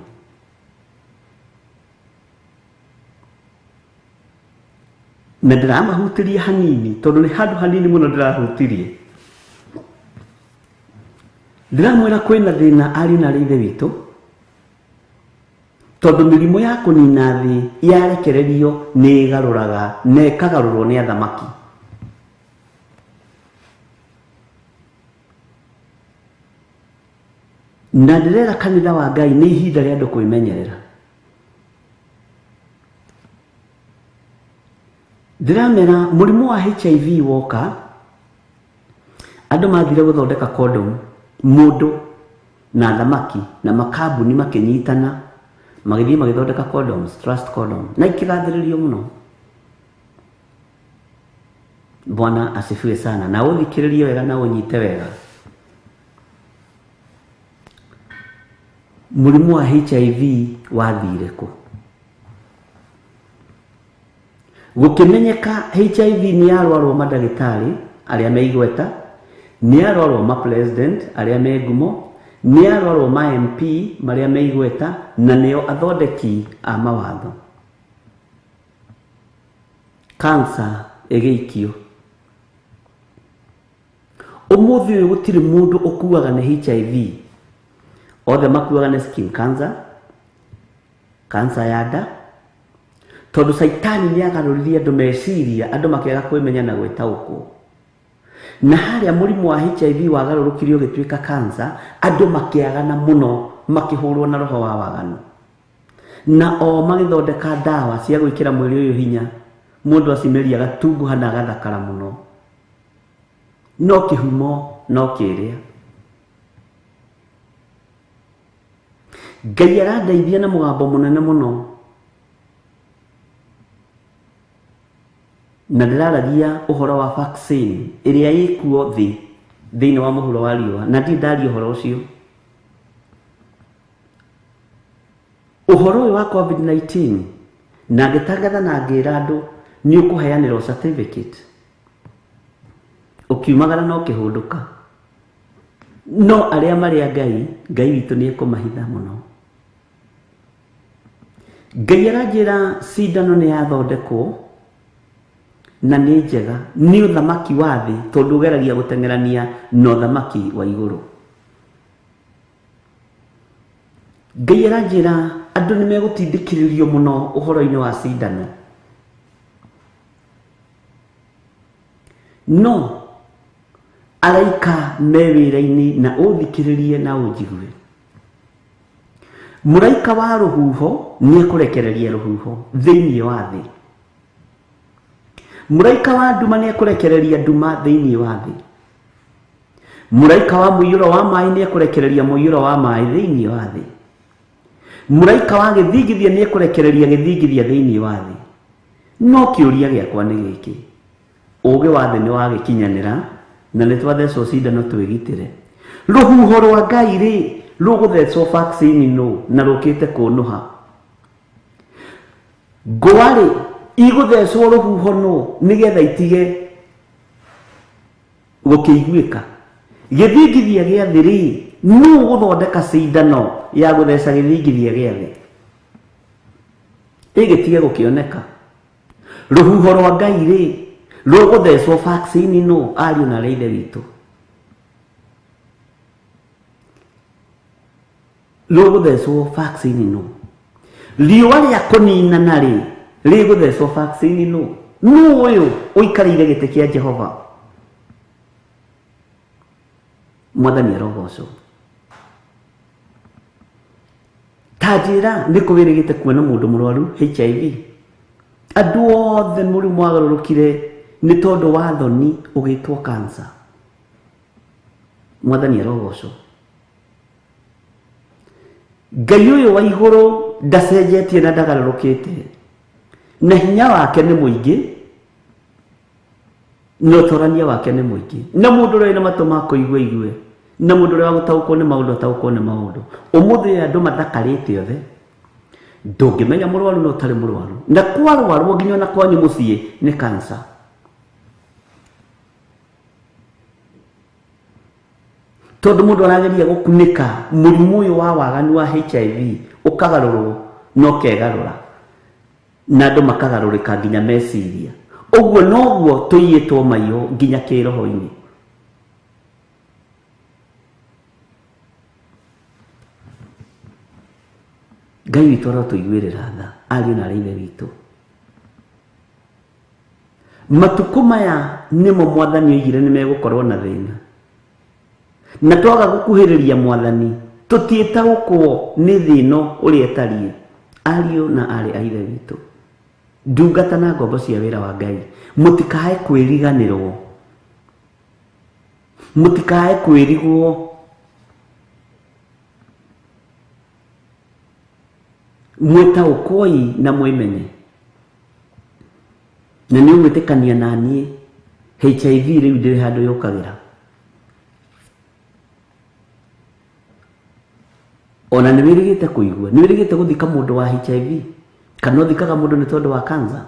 [SPEAKER 3] Na ndĩramahutĩria hanini tondũ nĩ handũ hanini mũno ndĩrahutirie. Ndĩramwĩra kwĩna thĩna ariũ na arĩ ithe witũ, tondũ mĩrimũ ya kũnina thĩ yarekererio nĩ ĩgarũraga na ĩkagarũrwo nĩ athamaki. Na ndĩrera kanitha wa Ngai nĩ ihinda rĩa andũ kwĩmenyerera. Ndĩramera mũrimũ wa HIV woka, andũ mathire gũthondeka condom, mũndũ na thamaki na makambuni makĩnyitana magĩthiĩ magĩthondeka condoms, trust condom, na ikĩgathĩrĩrio mũno. Bwana asifiwe sana. Na ũthikĩrĩrie wega na ũnyite wega. Mũrimũ wa HIV wathire kũ? Gũkĩmenyeka HIV nĩ yarwarwo mandagĩtarĩ arĩa me igweta, nĩ yarwarwo ma president arĩa me ngumo, nĩ yarwarwo ma MP marĩa me igweta, na nĩo athondeki a mawatho. Cancer ĩgĩikio. Ũmũthĩ ũyũ gũtirĩ mũndũ ũkuaga nĩ HIV. Othe makuaga nĩ skin cancer, cancer ya nda, tondũ Caitani nĩ agarũririe andũ meciria, andũ makĩaga kwĩmenya na gwĩtaũkwo. Na harĩa mũrimũ wa HIV wagarũrũkire ũgĩtuĩka cancer, andũ makĩagana mũno, makĩhũrwo na roho wa waganu. Na o magĩthondeka ndawa cia gwĩkĩra mwĩrĩ ũyũ hinya, mũndũ acimeria agatunguha na agathakara mũno. No kĩhumo no kĩrĩa. Ngai arandeithia na mũgambo mũnene mũno. Na ndĩraragia ũhoro wa vaccine ĩrĩa ĩkuo thĩ thĩinĩ wa mũhuro wa riũa, na ndirĩ ndaria ũhoro ũcio. Ũhoro ũyũ wa COVID-19, na ngĩtangatha na ngĩra andũ nĩ ũkũheanĩrwo certificate, ũkiumagara na ũkĩhũndũka. No arĩa marĩ a Ngai, Ngai witũ nĩ ekũmahitha mũno. Ngai aranjĩra cindano nĩ yathondekwo na nĩ njega, nĩ ũthamaki wa thĩ, tondũ ũgeragia gũteng'erania na ũthamaki wa igũrũ. Ngai aranjĩra andũ nĩ megũtindĩkĩrĩrio mũno ũhoro-inĩ wa cindano, no araika me wĩra-inĩ, na ũthikĩrĩrie na ũnjigue. Mũraika wa rũhuho nĩ ekũrekereria rũhuho thĩinĩ wa thĩ. Mũraika wa nduma nĩ ekũrekereria nduma thĩinĩ wa thĩ. Mũraika wa mũiyũro wa maĩ nĩ ekũrekereria mũiyũro wa maĩ thĩinĩ wa thĩ. Mũraika wa gĩthingithia nĩ ekũrekereria gĩthingithia thĩinĩ wa thĩ. No kĩũria gĩakwa nĩ gĩkĩ, ũgĩ wa thĩ nĩ wagĩkinyanĩra na nĩ twathecwo cindano twĩgitĩre. Rũhuho rwa Ngai rĩ, rũgũthecwo vaccine nũ na rũkĩte kũnũha? Ngũa rĩ, igũthecwo rũhuho nũ nĩgetha itige gũkĩiguĩka? Gĩthingithia gĩa thĩ rĩ, nũ ũgũthondeka cindano ya gũtheca gĩthingithia gĩa thĩ ĩgĩtige gũkĩoneka? Rũhuho rwa Ngai rĩ, rũgũthecwo vaccine nũ, ariũ na arĩa ithe witũ? Rũgũthecwo vaccine nũ? Riũa rĩa kũninana rĩ, rĩgũthecwo vaccine nũ? Nũ ũyũ ũikarĩire gĩtĩ kĩa Jehova? Mwathani arogocwo. Ta njĩra nĩ kũ wĩrĩgĩte kuona mũndũ mũrwaru HIV? Andũ othe mũrimũ wagarũrũkire nĩ tondũ wa thoni ũgĩtwo cancer. Mwathani arogocwo. Ngai ũyũ wa igũrũ ndacenjetie na ndagarũrũkĩte, na hinya wake nĩ mũingĩ na ũtorania wake nĩ mũingĩ, na mũndũ ũrĩa wĩna matũ ma kũigua igue, na mũndũ ũrĩa wa gũtaũkwo nĩ maũndũ ataũkwo nĩ maũndũ. Ũmũthĩ ũyũ andũ mathakarĩte othe, ndũngĩmenya mũrwaru na ũtarĩ mũrwaru, na kwarwarwo nginya ona kwanyu mũciĩ nĩ cancer. Tondũ mũndũ arageria gũkunĩka mũrimũ ũyũ wa waganu wa HIV, ũkagarũrwo na ũkegarũra, na andũ makagarũrĩka nginya meciria. Ũguo noguo tũiyĩtwo maiyo nginya kĩroho-inĩ. Ngai witũ arotũiguĩrĩra tha, ariũ na arĩ ithe witũ. Matukũ maya nĩmo Mwathani oigire nĩ megũkorwo na thĩna, na twaga gũkuhĩrĩria Mwathani tũtiĩtaũkwo nĩ thĩ ĩno ũrĩa ĩtariĩ. Ariũ na aarĩ a Ithe witũ, ndungata na ngombo cia wĩra wa Ngai, mũtikae kwĩriganĩrwo, mũtikae kwĩrigwo mwĩtaũkwoi na mwĩmenye. Na nĩ ũgwĩtĩkania na niĩ, HIV rĩu ndĩrĩ handũ yũkagĩra. Ona nĩ wĩrĩgĩte kũigua, nĩ wĩrĩgĩte gũthika mũndũ wa HIV, kana ũthikaga mũndũ nĩ tondũ wa cancer?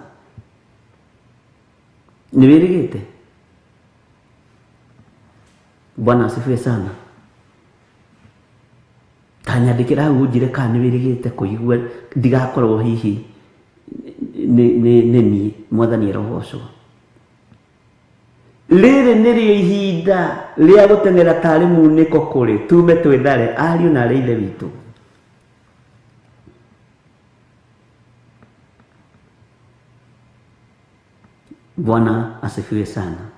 [SPEAKER 3] Nĩ wĩrĩgĩte? Bwana asifiwe sana. Ta nyandĩkĩra hau ũnjĩre kana nĩ wĩrĩgĩte kũigua, ndigakorwo hihi nĩ niĩ. Mwathani arogocwo. Rĩrĩ nĩrĩo ihinda rĩa gũteng'era tarĩ munĩko kũrĩ tume twĩthare, ariũ na arĩ ithe witũ. Bwana asifiwe sana.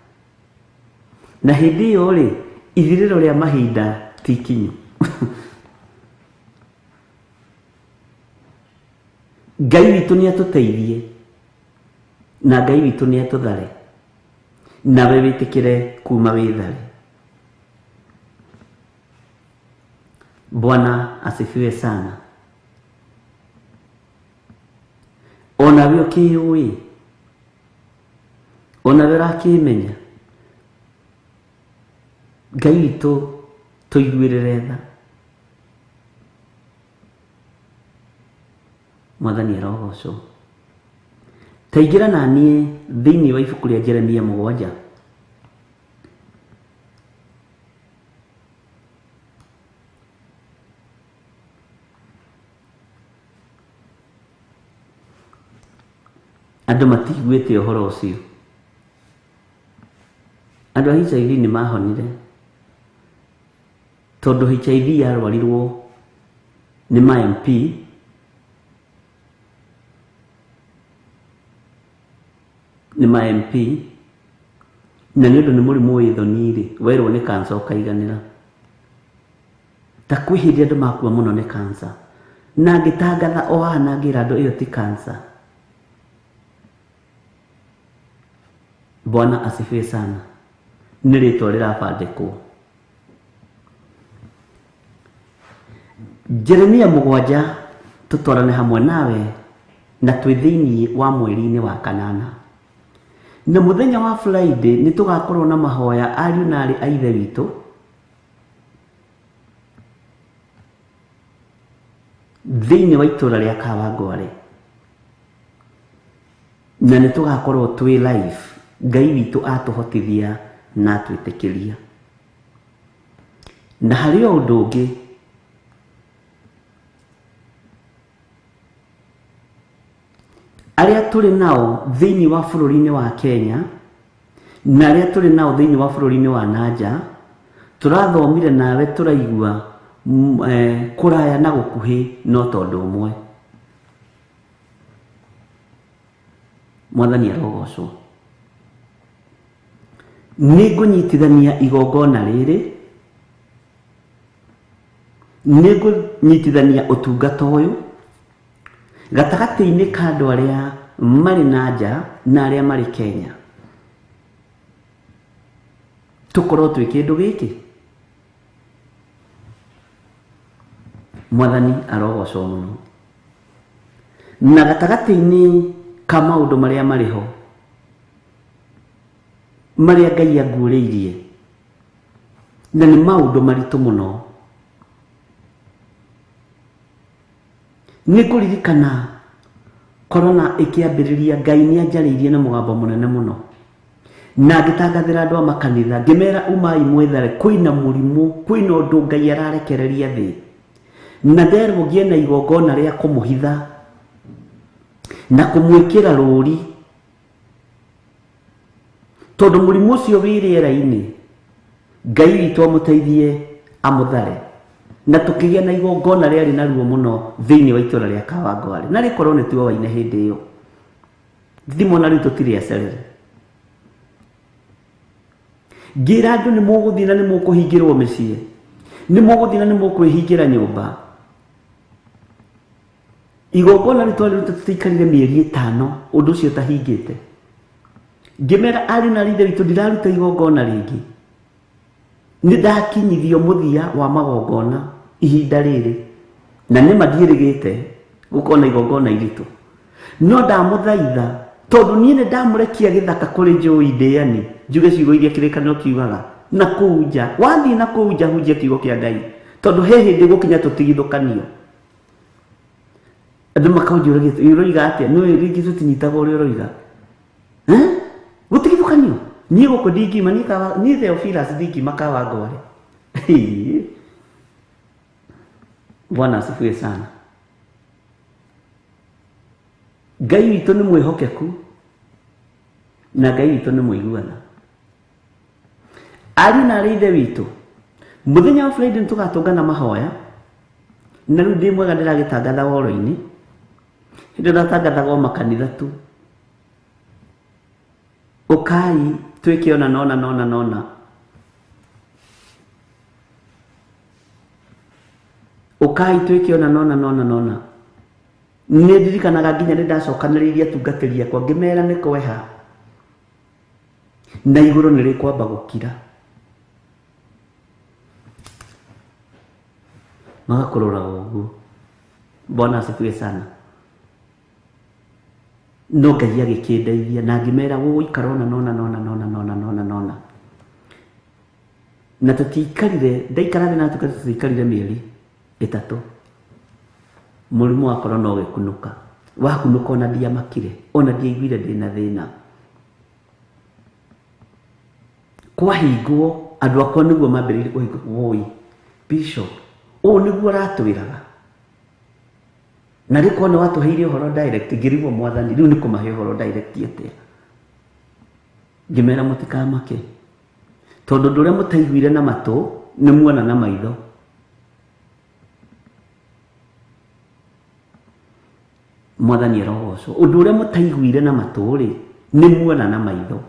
[SPEAKER 3] Na hĩndĩ ĩyo rĩ, ithirĩro rĩa mahinda ti ikinyu. Ngai witũ nĩ atũteithie, na Ngai witũ nĩ atũthare, nawe wĩtĩkĩre kuma wĩthare. Bwana asifiwe sana. Onawe ũkĩyũĩ? Onawe ũrakĩmenya. Ngai witũ tũiguĩrĩre tha. Mwathani arogocwo. Taingĩra na niĩ thĩinĩ wa ibuku rĩa Jeremia 7. Andũ matiguĩte ũhoro ũcio. Andũ a HIV nĩ mahonire tondũ HIV yarwarirwo nĩ ma MP nĩ ma MP na nĩ ũndũ nĩ mũrimũ wĩ thoni rĩ, werwo nĩ cancer ũkaiganĩra. Ta kwĩ hĩndĩ andũ makua mũno nĩ cancer na ngĩtangatha o haha na ngĩra andũ ĩyo ti cancer. Bwana asifiwe sana. Nĩ rĩtwa rĩrabandĩkwo. Jeremia 7 tũtwarane hamwe nawe na twĩ thĩinĩ wa mweri-inĩ wa kanana. Na mũthenya wa Friday nĩ tũgakorwo na mahoya ariũ na aarĩ a Ithe witũ. Thĩinĩ wa itũra rĩa Kawangware. Na nĩ tũgakorwo twĩ live. Ngai witũ atũhotithia na atwĩtĩkĩria. Na harĩ o ũndũ ũngĩ, arĩa tũrĩ nao thĩinĩ wa bũrũri-inĩ wa Kenya na arĩa tũrĩ nao thĩinĩ wa bũrũri-inĩ wa nanja, tũrathomire nawe tũraigua kũraya na gũkuhĩ no tondũ ũmwe. Mwathani arogocwo. Nĩ ngũnyitithania igongona rĩrĩ, nĩ ngũnyitithania ũtungata ũyũ gatagatĩ-inĩ ka andũ arĩa marĩ na nja na arĩa marĩ Kenya. Tũkorwo twĩ kĩndũ gĩkĩ. Mwathani arogocwo mũno. Na gatagatĩ-inĩ ka maũndũ marĩa marĩ ho, marĩa Ngai anguũrĩirie, na nĩ maũndũ maritũ mũno. Nĩ ngũririkana corona ĩkĩambĩrĩria, Ngai nĩ anjarĩirie na mũgambo mũnene mũno. Na ngĩtangathĩra andũ a makanitha, ngĩmera umai mwĩthare, kwĩna mũrimũ, kwĩna ũndũ Ngai ararekereria thĩ. Na nderwo ngĩe na igongona rĩa kũmũhitha na kũmwĩkĩra rũri, tondũ mũrimũ ũcio wĩ rĩera-inĩ, Ngai witũ amũteithie amũthare. Na tũkĩgĩa na igongona rĩarĩ na ruo mũno thĩinĩ wa itũra rĩa Kawangware, na rĩkorwo nĩ tuowaine hĩndĩ ĩyo. Thimũ na rĩu tũtirĩ acerere. Ngĩra andũ nĩ mũgũthiĩ na nĩ mũkũhingĩrwo mĩciĩ, nĩ mũgũthiĩ na nĩ mũkwĩhingĩra nyũmba. Igongona rĩu twarĩruta tũtiaikarire mĩeri 5 ũndũ ũcio ũtahingĩte. Ngĩmera ariũ na aarĩ a Ithe witũ, ndiraruta igongona rĩngĩ. Nĩ ndakinyithio mũthia wa magongona ihinda rĩrĩ, na nĩma ndiĩrĩgĩte gũkorwo na igongona iritũ. No ndamũthaitha, tondũ niĩ nĩ ndamũrekia gĩthaka kũrĩ njũĩ ndĩani, njuge ciugo iria kĩrĩkanĩro kiugaga, na kũu nja, wathiĩ na kũu nja hunjia kiugo kĩa Ngai, tondũ he hĩndĩ gũkinya tũtigithũkanio. Andũ makanjũragia, ũroiga atĩa? Nĩ rĩngĩ tũtinyitaga ũrĩa ũroiga. Gũtigithũkanio? Niĩ gũkũ ndingiuma, niĩ Theophilus ndingiuma Kawangware. Bwana asifiwe sana. Ngai witũ nĩ mwĩhokeku na Ngai witũ nĩ mũiguana. Ariũ na aarĩ a Ithe witũ, mũthenya wa Friday nĩ tũgatũngana mahoya, na rĩu ndĩ mwega ndĩragĩtangatha woro-inĩ, hĩndĩ ĩyo ndatangathaga o makanitha tu. Ũkai twĩke ona nona nona nona. Ũkai twĩke ona nona nona nona. Nĩ ndirikanaga nginya nĩ ndacokanĩrĩirie atungatĩri akwa ngĩmera nĩ kweha na igũrũ nĩ rĩkwamba gũkira. Magakũroraga ũguo. Bwana asifiwe sana. No Ngai agĩkĩndeithia na ngĩmera gũgũikara ona nona nona nona nona nona nona. Na tũtiikarire, ndaikara thĩ na atungatĩri tũtiikarire mĩeri 3. Mũrimũ wa korona ũgĩkunũka. Wakunũka ona ndiamakire, ona ndiaiguire ndĩna thĩna. Kwahingwo, andũ akwa nĩguo mambĩrĩirie kũhingwo, woi, Bishop, ũũ nĩguo ũratwĩraga. Na rĩ korwo nĩ watũheire ũhoro direct, ngĩrigwo mwathani, rĩu nĩ kũmahe ũhoro direct atĩa? Ngĩmera mũtikamake, tondũ ũndũ ũrĩa mũtaiguire na matũ, nĩ muona na maitho. Mwathani arogocwo. Ũndũ ũrĩa mũtaiguire na matũ rĩ, nĩ muona na maitho.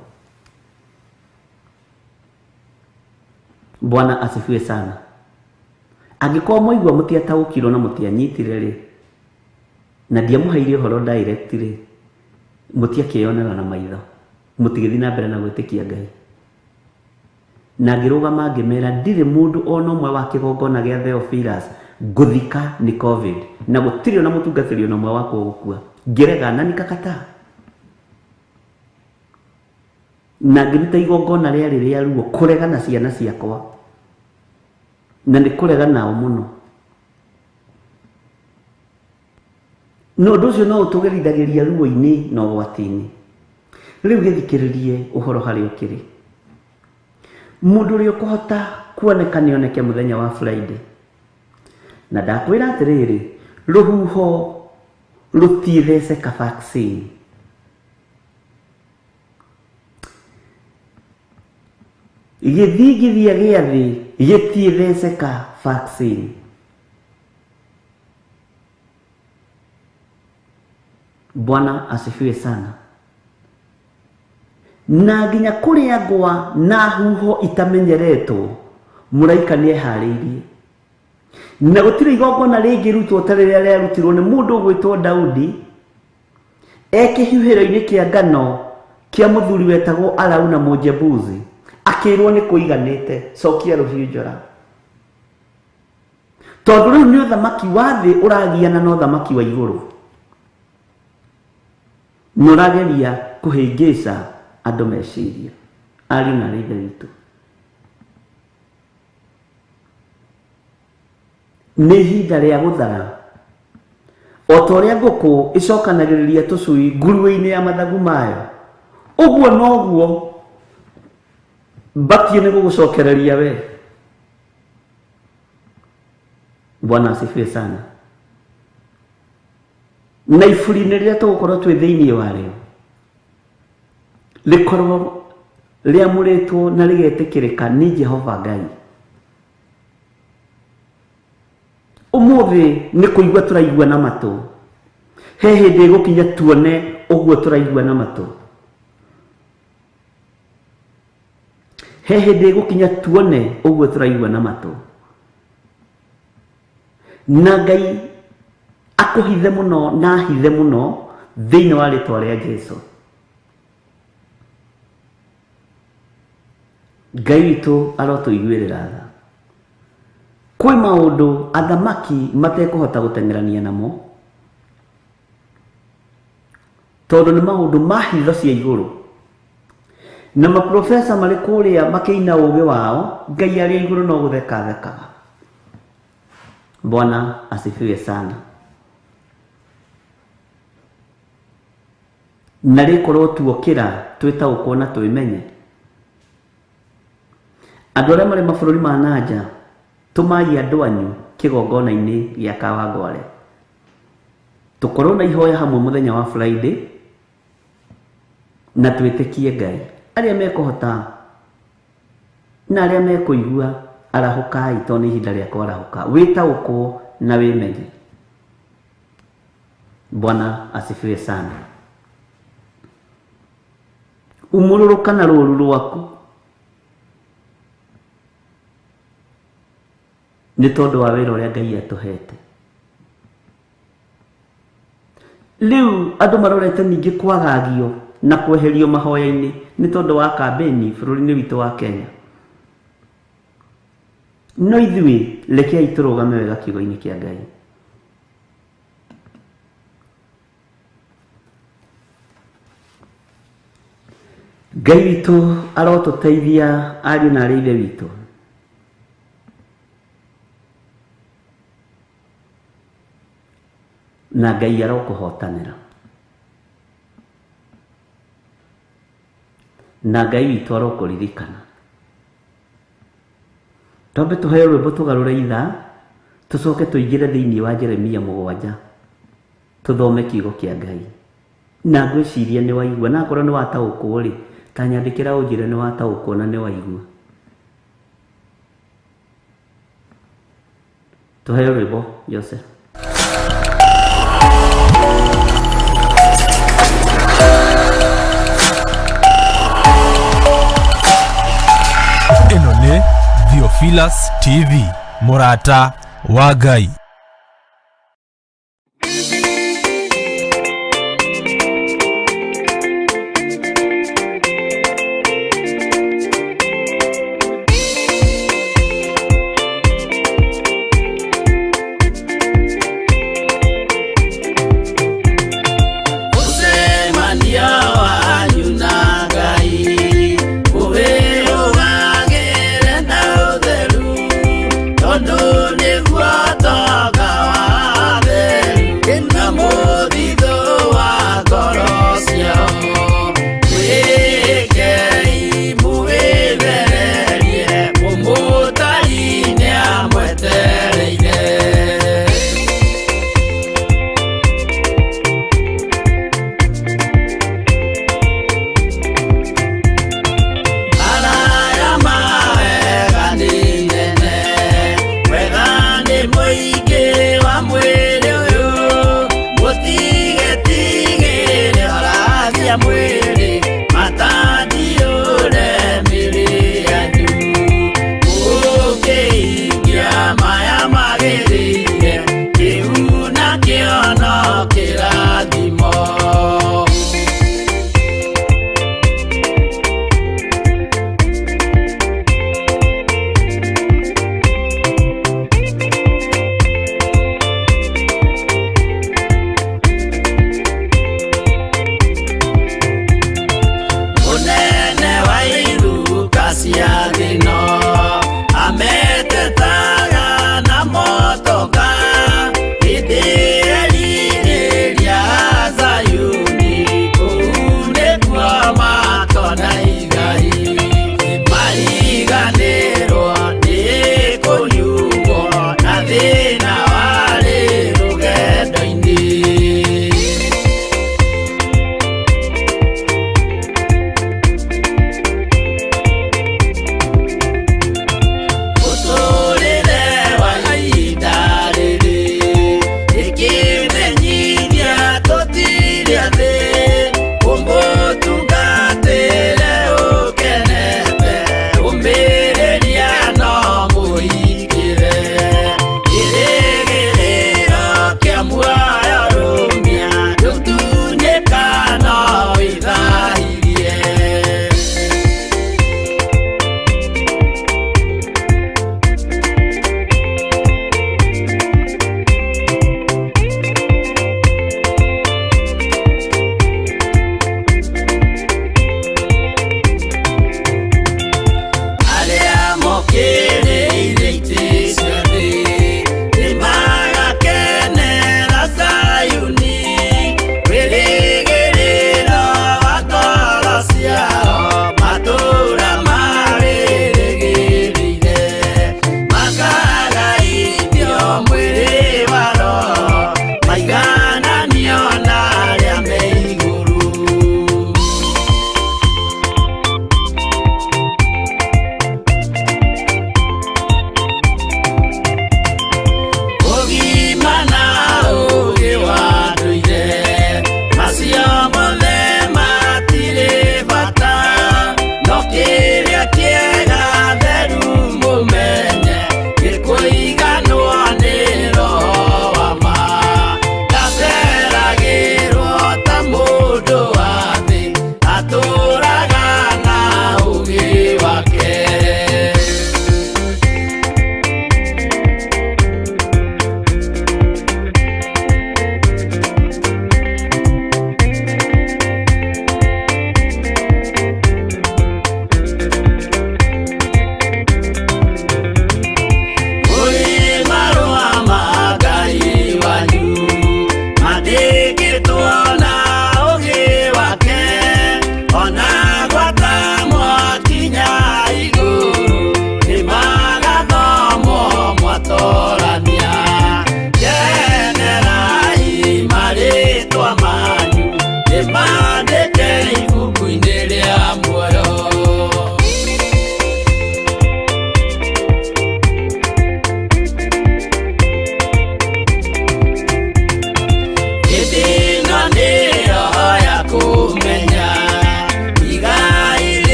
[SPEAKER 3] Bwana asifiwe sana. Angĩkorwo mwaigua mũtiataũkirwo na mũtianyitire rĩ, na ndiamũheire ũhoro direct rĩ, mũtiakĩonera na maitho, mũtigĩthiĩ na mbere na gwĩtĩkia Ngai. Na ngĩrũgama ngĩmera ndirĩ mũndũ ona ũmwe wa kĩgongona gĩa Theophilus ngũthika nĩ COVID, na gũtirĩ ona mũtungatĩri ona ũmwe wakwa ũgũkua. Ngĩrega na nikakataa. Na ngĩruta igongona rĩarĩ rĩa ruo kũrega na ciana ciakwa, na nĩ kũrega nao mũno. Na ũndũ ũcio no ũtũgerithagĩria ruo-inĩ na ũgwati-inĩ. Rĩu gĩthikĩrĩrie ũhoro harĩa ũkĩrĩ. Mũndũ ũrĩa ũkũhota kuoneka nĩ oneke mũthenya wa Friday. Na ndakwĩra atĩrĩrĩ, rũhuho rũtiĩtheceka vaccine. Gĩthingithia gĩa thĩ gĩtiĩtheceka vaccine. Bwana asifiwe sana. Na nginya kũrĩa ngwa na huho itamenyeretwo, mũraika nĩeharĩirie. Na gũtirĩ igongona rĩngĩrutwo ta rĩrĩa rĩarutirwo nĩ mũndũ ũgwĩtwo Daudi e kĩhuhĩro-inĩ kĩa ngano kĩa mũthuri wetagwo Arauna Mũjebusi, akĩrwo nĩ kũiganĩte, cokia rũhiũ njora. Tondũ rĩu nĩ ũthamaki wa thĩ ũragiana na ũthamaki wa igũrũ. Na ũrageria kũhĩngĩca andũ meciria. Ariũ na aarĩ a Ithe witũ, nĩ ihinda rĩa gũthara. O ta ũrĩa ngũkũ ĩcokanagĩrĩria tũcui nguruwe-inĩ ya mathagu mayo, ũguo noguo mbatiĩ nĩ gũgũcokereria we. Bwana asifiwe sana. Na iburi-inĩ rĩrĩa tũgũkorwo twĩ thĩinĩ warĩo, rĩkorwo rĩamũrĩtwo na rĩgetĩkĩrĩka nĩ Jehova Ngai. Ũmũthĩ nĩ kũigua tũraigua na matũ. He hĩndĩ ĩgũkinya tuone ũguo tũraigua na matũ. He hĩndĩ ĩgũkinya tuone ũguo tũraigua na matũ. Na Ngai akũhithe mũno na ahithe mũno thĩinĩ wa rĩtwa rĩa Jesu. Ngai witũ arotũiguĩrĩra tha. Kwĩ maũndũ athamaki matekũhota gũteng'erania namo, tondũ nĩ maũndũ ma hitho cia igũrũ. Na maprofesa marĩ kũrĩa makĩina ũgĩ wao, Ngai arĩ igũrũ no gũtheka thekaga. Bwana asifiwe sana. Na rĩkorwo tuokĩra twĩtaũkwo na twĩmenye. Andũ arĩa marĩ mabũrũri ma nanja, tũmai andũ anyu kĩgongona-inĩ gĩa Kawangware. Tũkorwo na ihoya hamwe mũthenya wa Friday na twĩtĩkie Ngai. Arĩa mekũhota na arĩa mekũigua, arahũkai tondũ nĩ ihinda rĩa kwarahũka. Wĩtaũkwo na wĩmenye. Bwana asifiwe sana. Umũrũrũka na rũũru rwaku nĩ tondũ wa wĩra ũrĩa Ngai atũhete. Rĩu andũ marorete ningĩ kwagagio na kweherio mahoya-inĩ nĩ tondũ wa kambĩni bũrũri-inĩ witũ wa Kenya. No ithuĩ rekei tũrũgame wega kiugo-inĩ kĩa Ngai. Ngai witũ arotũteithia ariũ na arĩ ithe witũ. Na Ngai arokũhotanĩra. Na Ngai witũ arokũririkana. Twambe tũheo rwĩmbo tũgarũre ithaa, tũcoke tũingĩre thĩinĩ wa Jeremia 7, tũthome kiugo kĩa Ngai. Na ngwĩciria nĩ waigua, na akorwo nĩ wataũkwo rĩ, ta nyandĩkĩra ũnjĩre nĩ wataũkwo na nĩ waigua. Tũheo rwĩmbo Jose.
[SPEAKER 1] Ĩno nĩ Theophilus TV, mũrata wa Ngai.
[SPEAKER 5] Mũcemanio wanyu na Ngai ũwĩrũgagĩre na ũtheru, tondũ nĩguo to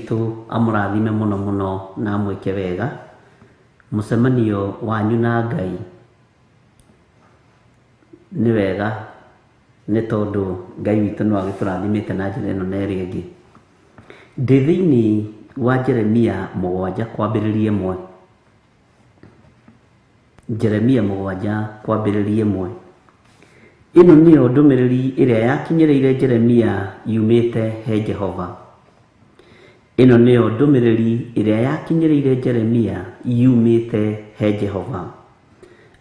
[SPEAKER 3] witũ amũrathime mũno mũno na amwĩke wega. Mũcemanio wanyu na Ngai nĩ wega nĩ tondũ Ngai witũ no agĩtũrathimĩte na njĩra ĩno na ĩrĩa ĩngĩ. Ndĩ thĩinĩ wa Jeremia 7 kwambĩrĩria 1. Jeremia 7 kwambĩrĩria 1. Ĩno nĩyo ndũmĩrĩri ĩrĩa yakinyĩrĩire Jeremia yumĩte he Jehova. Ĩno nĩyo ndũmĩrĩri ĩrĩa yakinyĩrĩire Jeremia yumĩte he Jehova.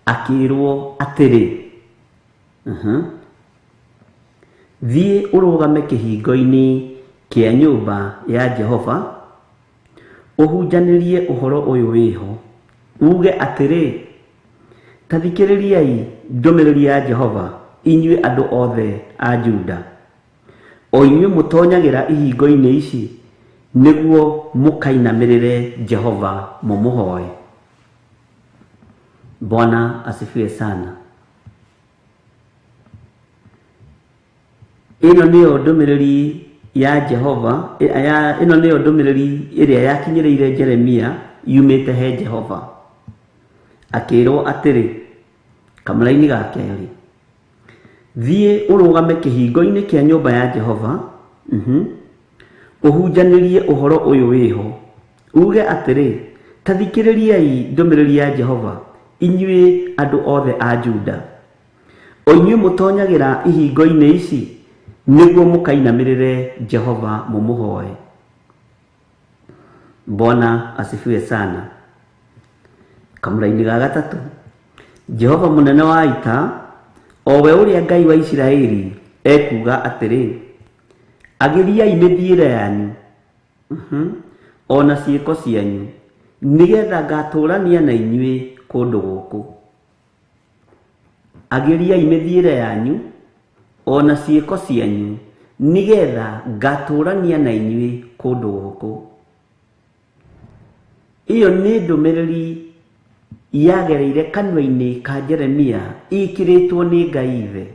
[SPEAKER 3] Akĩĩrwo atĩrĩ, thiĩ ũrũgame kĩhingo-inĩ kĩa nyũmba ya Jehova, ũhunjanĩrie ũhoro ũyũ wĩho, uuge atĩrĩ, ta thikĩrĩriai ndũmĩrĩri ya Jehova, inyuĩ andũ othe a Juda, o inyuĩ mũtonyagĩra ihingo-inĩ ici, nĩguo mũkainamĩrĩre Jehova mũmũhoe. Bwana asifiwe sana. Ĩno nĩyo ndũmĩrĩri ya Jehova, ĩno nĩyo ndũmĩrĩri ĩrĩa yakinyĩrĩire Jeremia yumĩte he Jehova. Akĩĩrwo atĩrĩ, kamũraini ga kerĩ, thiĩ ũrũgame kĩhingo-inĩ kĩa nyũmba ya Jehova, ũhunjanĩrie ũhoro ũyũ wĩho, uuge atĩrĩ, ta thikĩrĩriai ndũmĩrĩri ya Jehova, inyuĩ andũ othe a Juda, o inyuĩ mũtonyagĩra ihingo-inĩ ici, nĩguo mũkainamĩrĩre Jehova mũmũhoe. Bwana asifiwe sana. Kamũraini ga gatatũ, Jehova mũnene wa ita, o we ũrĩa Ngai wa Isiraeli, ekuuga atĩrĩ, agĩriai mĩthiĩre yanyu, o na ciĩko cianyu, nĩgetha ngatũũrania na inyuĩ kũndũ gũkũ. Agĩriai mĩthiĩre yanyu, o na ciĩko cianyu, nĩgetha ngatũũrania na inyuĩ kũndũ gũkũ. Ĩyo nĩ ndũmĩrĩri yagereire kanua-inĩ ka Jeremia ĩkĩrĩtwo nĩ Ngai Ithe.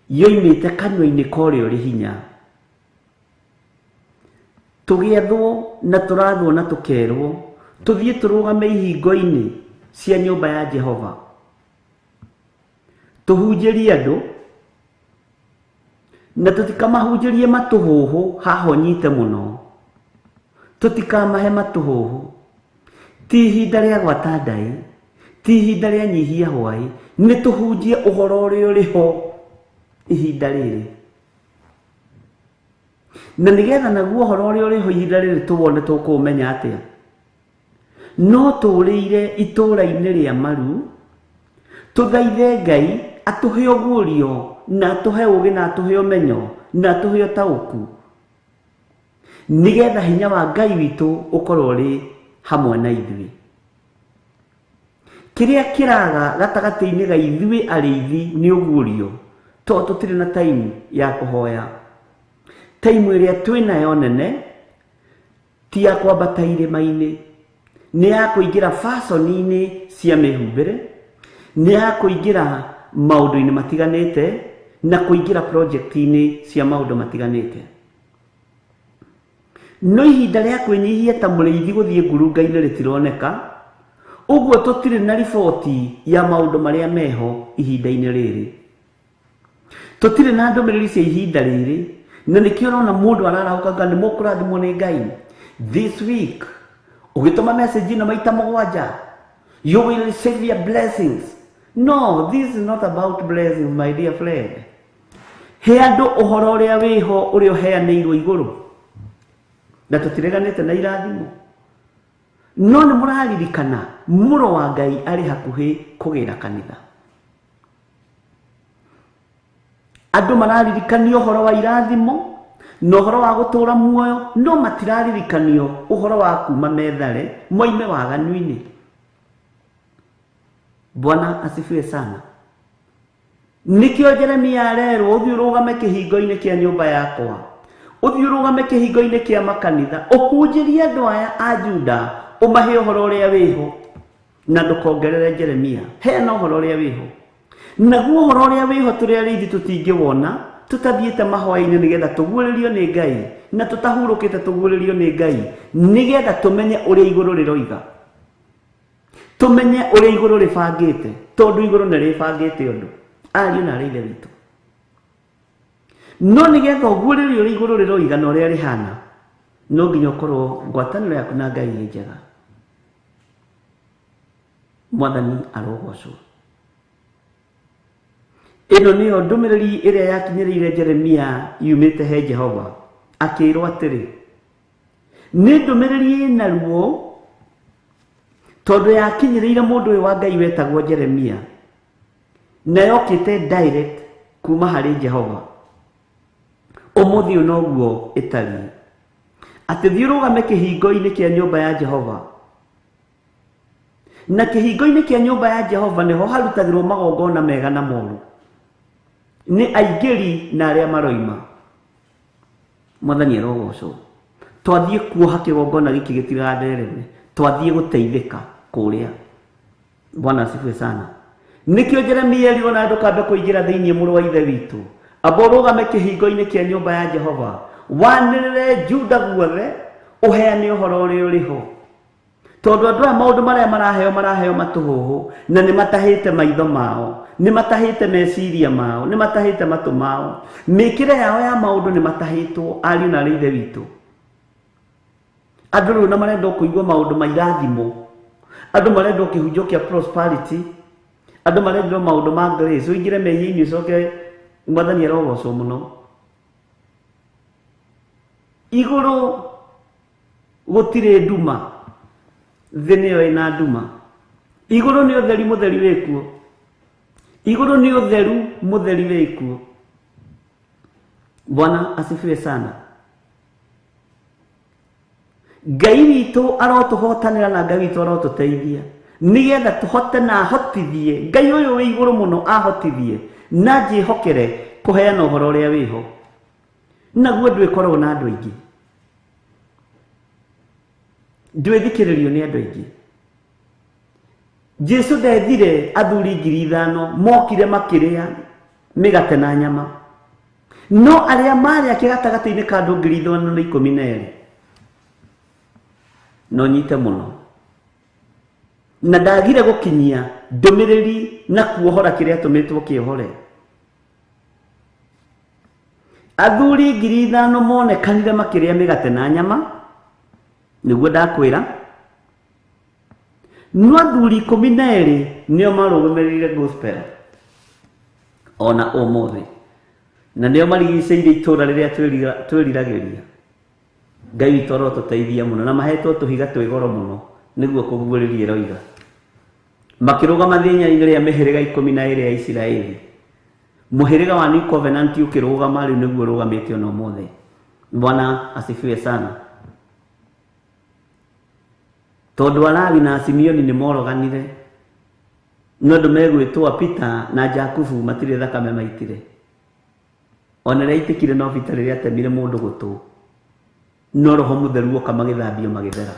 [SPEAKER 3] Yoimĩte kanua-inĩ ka ũrĩa ũrĩ hinya. Tũgĩathwo na tũrathwo na tũkerwo tũthiĩ tũrũgame ihingo-inĩ cia nyũmba ya Jehova, tũhunjĩrie andũ na tũtikamahunjĩrie matũhũhũ haha ũnyite mũno, tũtikamahe matũhũhũ. Ti ihinda rĩa gwata ndai, ti ihinda rĩa nyihia hwaĩ, nĩ tũhunjie ũhoro ũrĩa ũrĩ ho ihinda rĩrĩ. Na nĩgetha naguo ũhoro ũrĩa ũrĩ ho ihinda rĩrĩ tũwone tũkũũmenya atĩa? No tũrĩire itũũra-inĩ rĩa maru, tũthaithe Ngai atũhe ũguũrio na atũhe ũũgĩ na atũhe ũmenyo na atũhe ũtaũku, nĩgetha hinya wa Ngai witũ ũkorwo ũrĩ hamwe na ithuĩ. Kĩrĩa kĩraga gatagatĩ-inĩ ga ithuĩ arĩithi nĩ ũguũrio, tondũ tũtirĩ na time ya kũhoya. Time ĩrĩa twĩnayo nene ti ya kwambata irĩma-inĩ, nĩ ya kũingĩra fashion-inĩ cia mĩhumbĩre, nĩ ya kũingĩra maũndũ-inĩ matiganĩte na kũingĩra project-inĩ cia maũndũ matiganĩte. No ihinda rĩa kwĩnyihia ta mũrĩithi gũthiĩ ngurunga-inĩ rĩtironeka, ũguo tũtirĩ na riboti ya maũndũ marĩa meho ihinda-inĩ rĩrĩ. Tũtirĩ na ndũmĩrĩri cia ihinda rĩrĩ, na nĩkĩo ũrona mũndũ ararahũka nga nĩ mũkũrathimwo nĩ Ngai. This week, ũgĩtũma message ĩno maita 7, you will receive your blessings. No, this is not about blessings, my dear friend. He andũ ũhoro ũrĩa wĩho ũrĩa ũheanĩirwo igũrũ, na tũtireganĩte na irathimo. No nĩ mũraririkana mũrũ wa Ngai arĩ hakuhĩ kũgĩra kanitha. Andũ mararirikanio ũhoro wa irathimo na ũhoro wa gũtũũra muoyo, no matiraririkanio ũhoro wa kuma methare moime waganu-inĩ. Bwana asifiwe sana. Nĩkĩo Jeremia arerwo ũthiĩ ũrũgame kĩhingo-inĩ kĩa nyũmba yakwa, ũthiĩ ũrũgame kĩhingo-inĩ kĩa makanitha, ũhunjĩrie andũ aya a Juda, ũmahe ũhoro ũrĩa wĩho, na ndũkongerere Jeremia. Heana ũhoro ũrĩa wĩho. Naguo ũhoro ũrĩa wĩho tũrĩ arĩithi tũtingĩwona tũtathiĩte mahoya-inĩ nĩgetha tũguũrĩrio nĩ Ngai Na tũtahurũkĩte tũguũrĩrio nĩ Ngai nĩgetha tũmenye ũrĩa igũrũ rĩroiga, tũmenye ũrĩa igũrũ rĩbangĩte, tondũ igũrũ nĩ rĩbangĩte ũndũ, ariũ na arĩ ithe witũ. No nĩgetha ũguũrĩrio ũrĩa igũrũ rĩroiga na ũrĩa rĩhana, no nginya ũkorwo ngwatanĩro yaku na Ngai ĩ njega. Mwathani arogocwo. Ĩno nĩyo ndũmĩrĩri ĩrĩa yakinyĩrĩire Jeremia yumĩte he Jehova, akĩĩrwo atĩrĩ, nĩ ndũmĩrĩri ĩna ruo tondũ yakinyĩrĩire mũndũ ũyũ wa Ngai wetagwo Jeremia, na yokĩte direct kuma harĩ Jehova. Ũmũthĩ ũyũ noguo ĩtariĩ, atĩ thiĩ ũrũgame kĩhingo-inĩ kĩa nyũmba ya Jehova, na kĩhingo-inĩ kĩa nyũmba ya Jehova nĩho harutagĩrwo magongona mega na moru nĩ aingĩri na arĩa maroima. Mwathani arogocwo. Twathiĩ kuoha kĩgongona gĩkĩ gĩtigathereme, twathiĩ gũteithĩka kũrĩa. Bwana asifiwe sana. Nĩkĩo Jeremia erirwo na ndũkambe kũingĩra thĩinĩ mũrũ wa ithe witũ, amba ũrũgame kĩhingo-inĩ kĩa nyũmba ya Jehova, wanĩrĩre Juda guothe, ũheane ũhoro ũrĩa ũrĩ ho, tondũ andũ aya maũndũ marĩa maraheo maraheo matũhũhũ, na nĩ matahĩte maitho mao, nĩ matahĩte meciria mao, nĩ matahĩte matũ mao, mĩkĩre yao ya maũndũ nĩ matahĩtwo, ariũ na arĩ ithe witũ. Andũ rĩu na marenda kũigua maũndũ ma irathimo, andũ marenda kĩhunjio kĩa prosperity, andũ marenda maũndũ ma grace, ũingĩre mehia-inĩ ũcoke Mwathani arogocwo mũno. Igũrũ gũtirĩ nduma, thĩ nĩyo ĩna nduma. Igũrũ nĩ ũtheri mũtheri wĩkuo, igũrũ nĩ ũtheru mũtheri wĩkuo. Bwana asifiwe sana. Ngai witũ arotũhotanĩra na Ngai witũ arotũteithia nĩgetha tũhote na ahotithie Ngai ũyũ wĩ igũrũ mũno ahotithie na njĩhokere kũheana ũhoro ũrĩa wĩho, naguo ndwĩkoragwo na andũ aingĩ, ndwĩthikĩrĩrio nĩ andũ aingĩ. Jesu ndethire athuri 5,000 mokire makĩrĩa mĩgate na nyama, no arĩa marĩ ake gatagatĩ-inĩ ka andũ 512 no nyite mũno, na ndagire gũkinyia ndũmĩrĩri na kuohora kĩrĩa atũmĩtwo kĩohore. Athuri 5,000 monekanire makĩrĩa mĩgate na nyama, nĩguo ndakwĩra, no athuri 12 nĩo marũgamĩrĩire gospel ona ũmũthĩ, na nĩo marigicĩirie itũũra rĩrĩa twĩriragĩria. Ngai witũ arotũteithia mũno, na mahetwo tũhiga twĩ goro mũno nĩguo kũguũrĩria ĩroiga. Makĩrũgama thĩnya-inĩ rĩa mĩhĩrĩga 12 ya Isiraeli, mũhĩrĩga wa New Covenant ũkĩrũgama, rĩu nĩguo ũrũgamĩte ona ũmũthĩ. Bwana asifiwe sana. Tondũ Alawi na Simeoni nĩ moroganire, no andũ megwĩtwo Peter na Jakubu matirĩ thakame maitire. Ona rĩrĩa aitĩkire no Peter rĩrĩa atemire mũndũ gũtũ, no Roho Mũtheru oka magĩthambio magĩthera.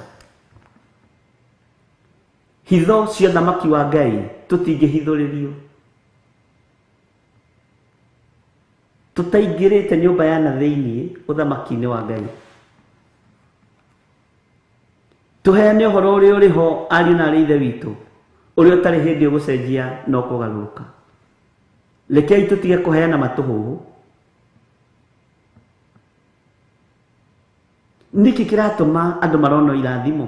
[SPEAKER 3] Hitho cia thamaki wa Ngai tũtingĩhithũrĩrio, tũtaingĩrĩte nyũmba ya na thĩinĩ ũthamaki-inĩ wa Ngai. Tũheane ũhoro ũrĩa ũrĩ ho, ariũ na arĩ ithe witũ, ũrĩa ũtarĩ hĩndĩ ũgũcenjia no kũgarũrũka. Rekei tũtige kũheana matũhũhũ. Nĩkĩ kĩratũma andũ marono irathimo?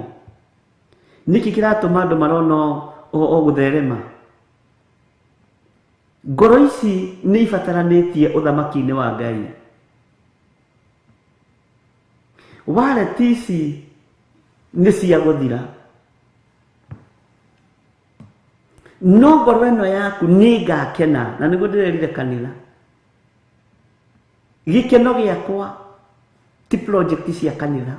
[SPEAKER 3] Nĩkĩ kĩratũma andũ marono o gũtherema? Ngoro ici nĩ ibataranĩtie ũthamaki-inĩ wa Ngai. Wareti ici nĩ cia gũthira, no ngoro ĩno yaku nĩ ngakena, na nĩguo ndĩrerire kanitha, gĩkeno gĩakwa ti project cia kanitha,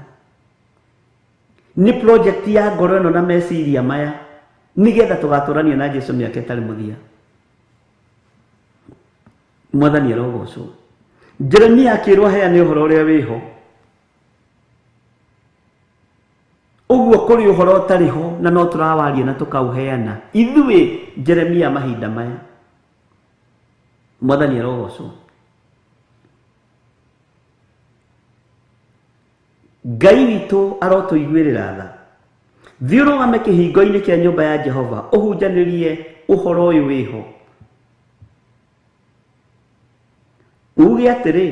[SPEAKER 3] nĩ project ya ngoro ĩno na meciria maya, nĩgetha tũgatũrania na Jesu mĩaka ĩtarĩ mũthia. Mwathani arogocwo. Jeremia akĩrwo heane ũhoro ũrĩa wĩho, ũguo kũrĩ ũhoro ũtarĩ ho na no tũrawaria na tũkaũheana ithuĩ Jeremia mahinda maya. Mwathani arogocwo. Ngai witũ arotũiguĩrĩra tha. Thiĩ ũrũgame kĩhingo-inĩ kĩa nyũmba ya Jehova ũhunjanĩrie ũhoro ũyũ wĩho. Uge atĩrĩ,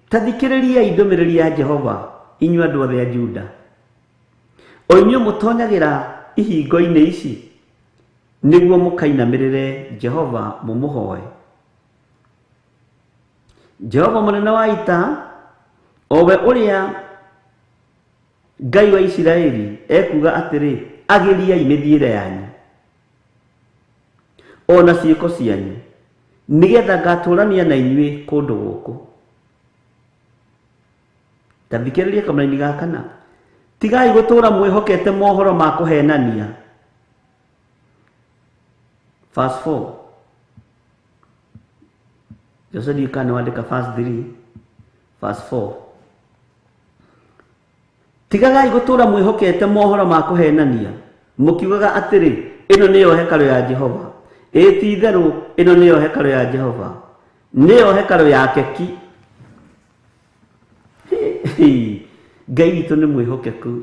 [SPEAKER 3] ta thikĩrĩriai ndũmĩrĩri ya Jehova, inyuĩ andũ othe a Juda. O inyuĩ mũtonyagĩra ihingo-inĩ ici nĩguo mũkainamĩrĩre Jehova mũmũhoe. Jehova mũnene wa ita, o we ũrĩa Ngai wa Isiraeli, ekuuga atĩrĩ, agĩriai mĩthiĩre yanyu o na ciĩko cianyu, nĩgetha ngatũũrania na inyuĩ kũndũ gũkũ. Ta thikĩrĩria kamũraini ga kana. Tigai gũtũũra mwĩhokete mohoro ma kũhenania. Verse 4. Jose ndiũĩ kana nĩwandĩka verse 3, verse 4. Tigagai gũtũũra mwĩhokete mohoro ma kũhenania, mũkiugaga atĩrĩ, ĩno nĩyo hekarũ ya Jehova. Ĩĩ ti-itherũ ĩno nĩyo hekarũ ya Jehova, nĩyo hekarũ yake ki. Ngai witũ nĩ mwĩhokeku.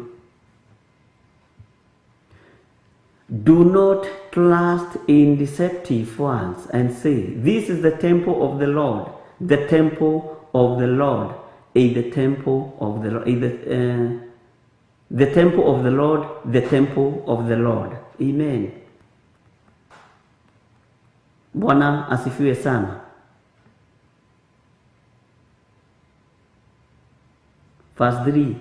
[SPEAKER 3] Do not trust in deceptive words and say, This is the temple of the Lord, the temple of the Lord, is the temple of the Lord, is the temple of the Lord, the temple of the Lord. Amen. Bwana asifiwe sana. Verse 3.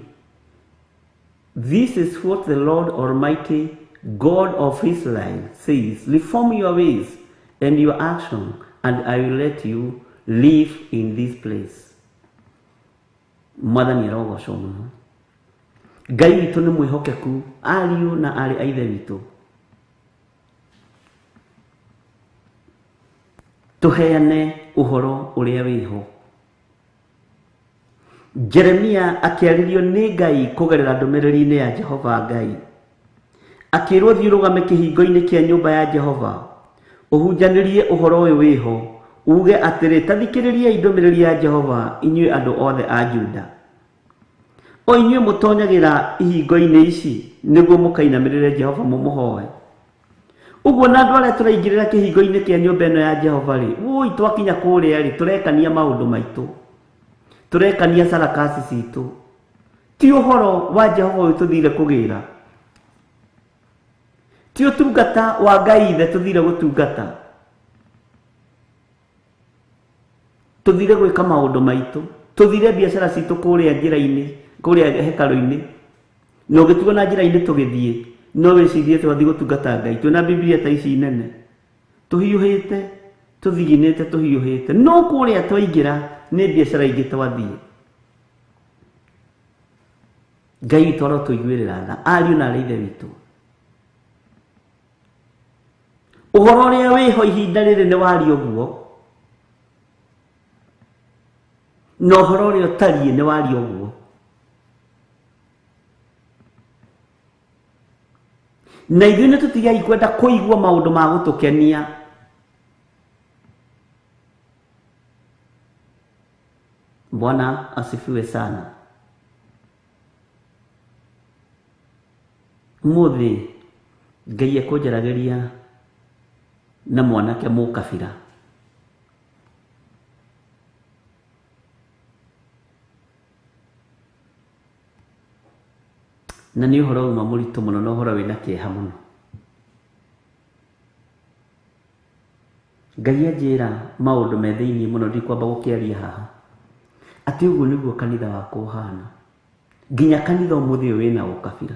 [SPEAKER 3] This is what the Lord Almighty, God of Israel, says. Reform your ways and your action, and I will let you live in this place. Mwathani arogocwo mũno. Ngai witũ nĩ mwĩhokeku, ariũ na aarĩ a Ithe witũ. Tũheane ũhoro ũrĩa wĩho. Jeremia akĩarĩrio nĩ Ngai kũgerera ndũmĩrĩri-inĩ ya Jehova Ngai. Akĩrwo thiĩ ũrũgame kĩhingo-inĩ kĩa nyũmba ya Jehova, ũhunjanĩrie ũhoro ũyũ wĩho, uge atĩrĩ, ta thikĩrĩriai ndũmĩrĩri ya Jehova inyuĩ andũ othe a Juda. O inyuĩ mũtonyagĩra ihingo-inĩ ici nĩguo mũkainamĩrĩre Jehova mũmũhoe. Ũguo na andũ arĩa tũraingĩrĩra kĩhingo-inĩ kĩa nyũmba ĩno ya Jehova rĩ, wũi twakinya kũrĩa rĩ, tũrekania maũndũ maitũ. Tũrekania sarakasi citũ. Ti ũhoro wa Jehova ũyũ tũthire kũgĩra. Ti ũtungata wa Ngai ithe tũthire gũtungata. Tũthire gwĩka maũndũ maitũ. Tũthire biacara citũ kũrĩa njĩra-inĩ, kũrĩa hekarũ-inĩ. Na ũgĩtuona njĩra-inĩ tũgĩthiĩ, no wĩcirie twathiĩ gũtungata Ngai. Twĩna Biblia ta ici nene. Tũhiũhĩte, tũthiginĩte, tũhiũhĩte. No kũrĩa twaingĩra nĩ biacara ingĩ twathiĩ. Ngai witũ arotũiguĩrĩra tha, ariũ na aarĩ a Ithe witũ. Ũhoro ũrĩa wĩho ihinda rĩrĩ nĩ waria ũguo, na ũhoro ũrĩa ũtariĩ nĩ waria ũguo. Na ithuĩ nĩ tũtigai kwenda kũigua maũndũ ma gũtũkenia. Bwana asifiwe sana. Ũmũthĩ Ngai ekũnjaragĩria na mwanake mũkabira. Na nĩ ũhoro uma mũritũ mũno na ũhoro wĩna kĩeha mũno. Ngai anjĩra maũndũ me thĩiniĩ mũno ndikwamba gũkĩaria haha. Atĩ ũguo nĩguo kanitha wakwa ũhana. Nginya kanitha ũmũthĩ ũyũ wĩna ũkabira.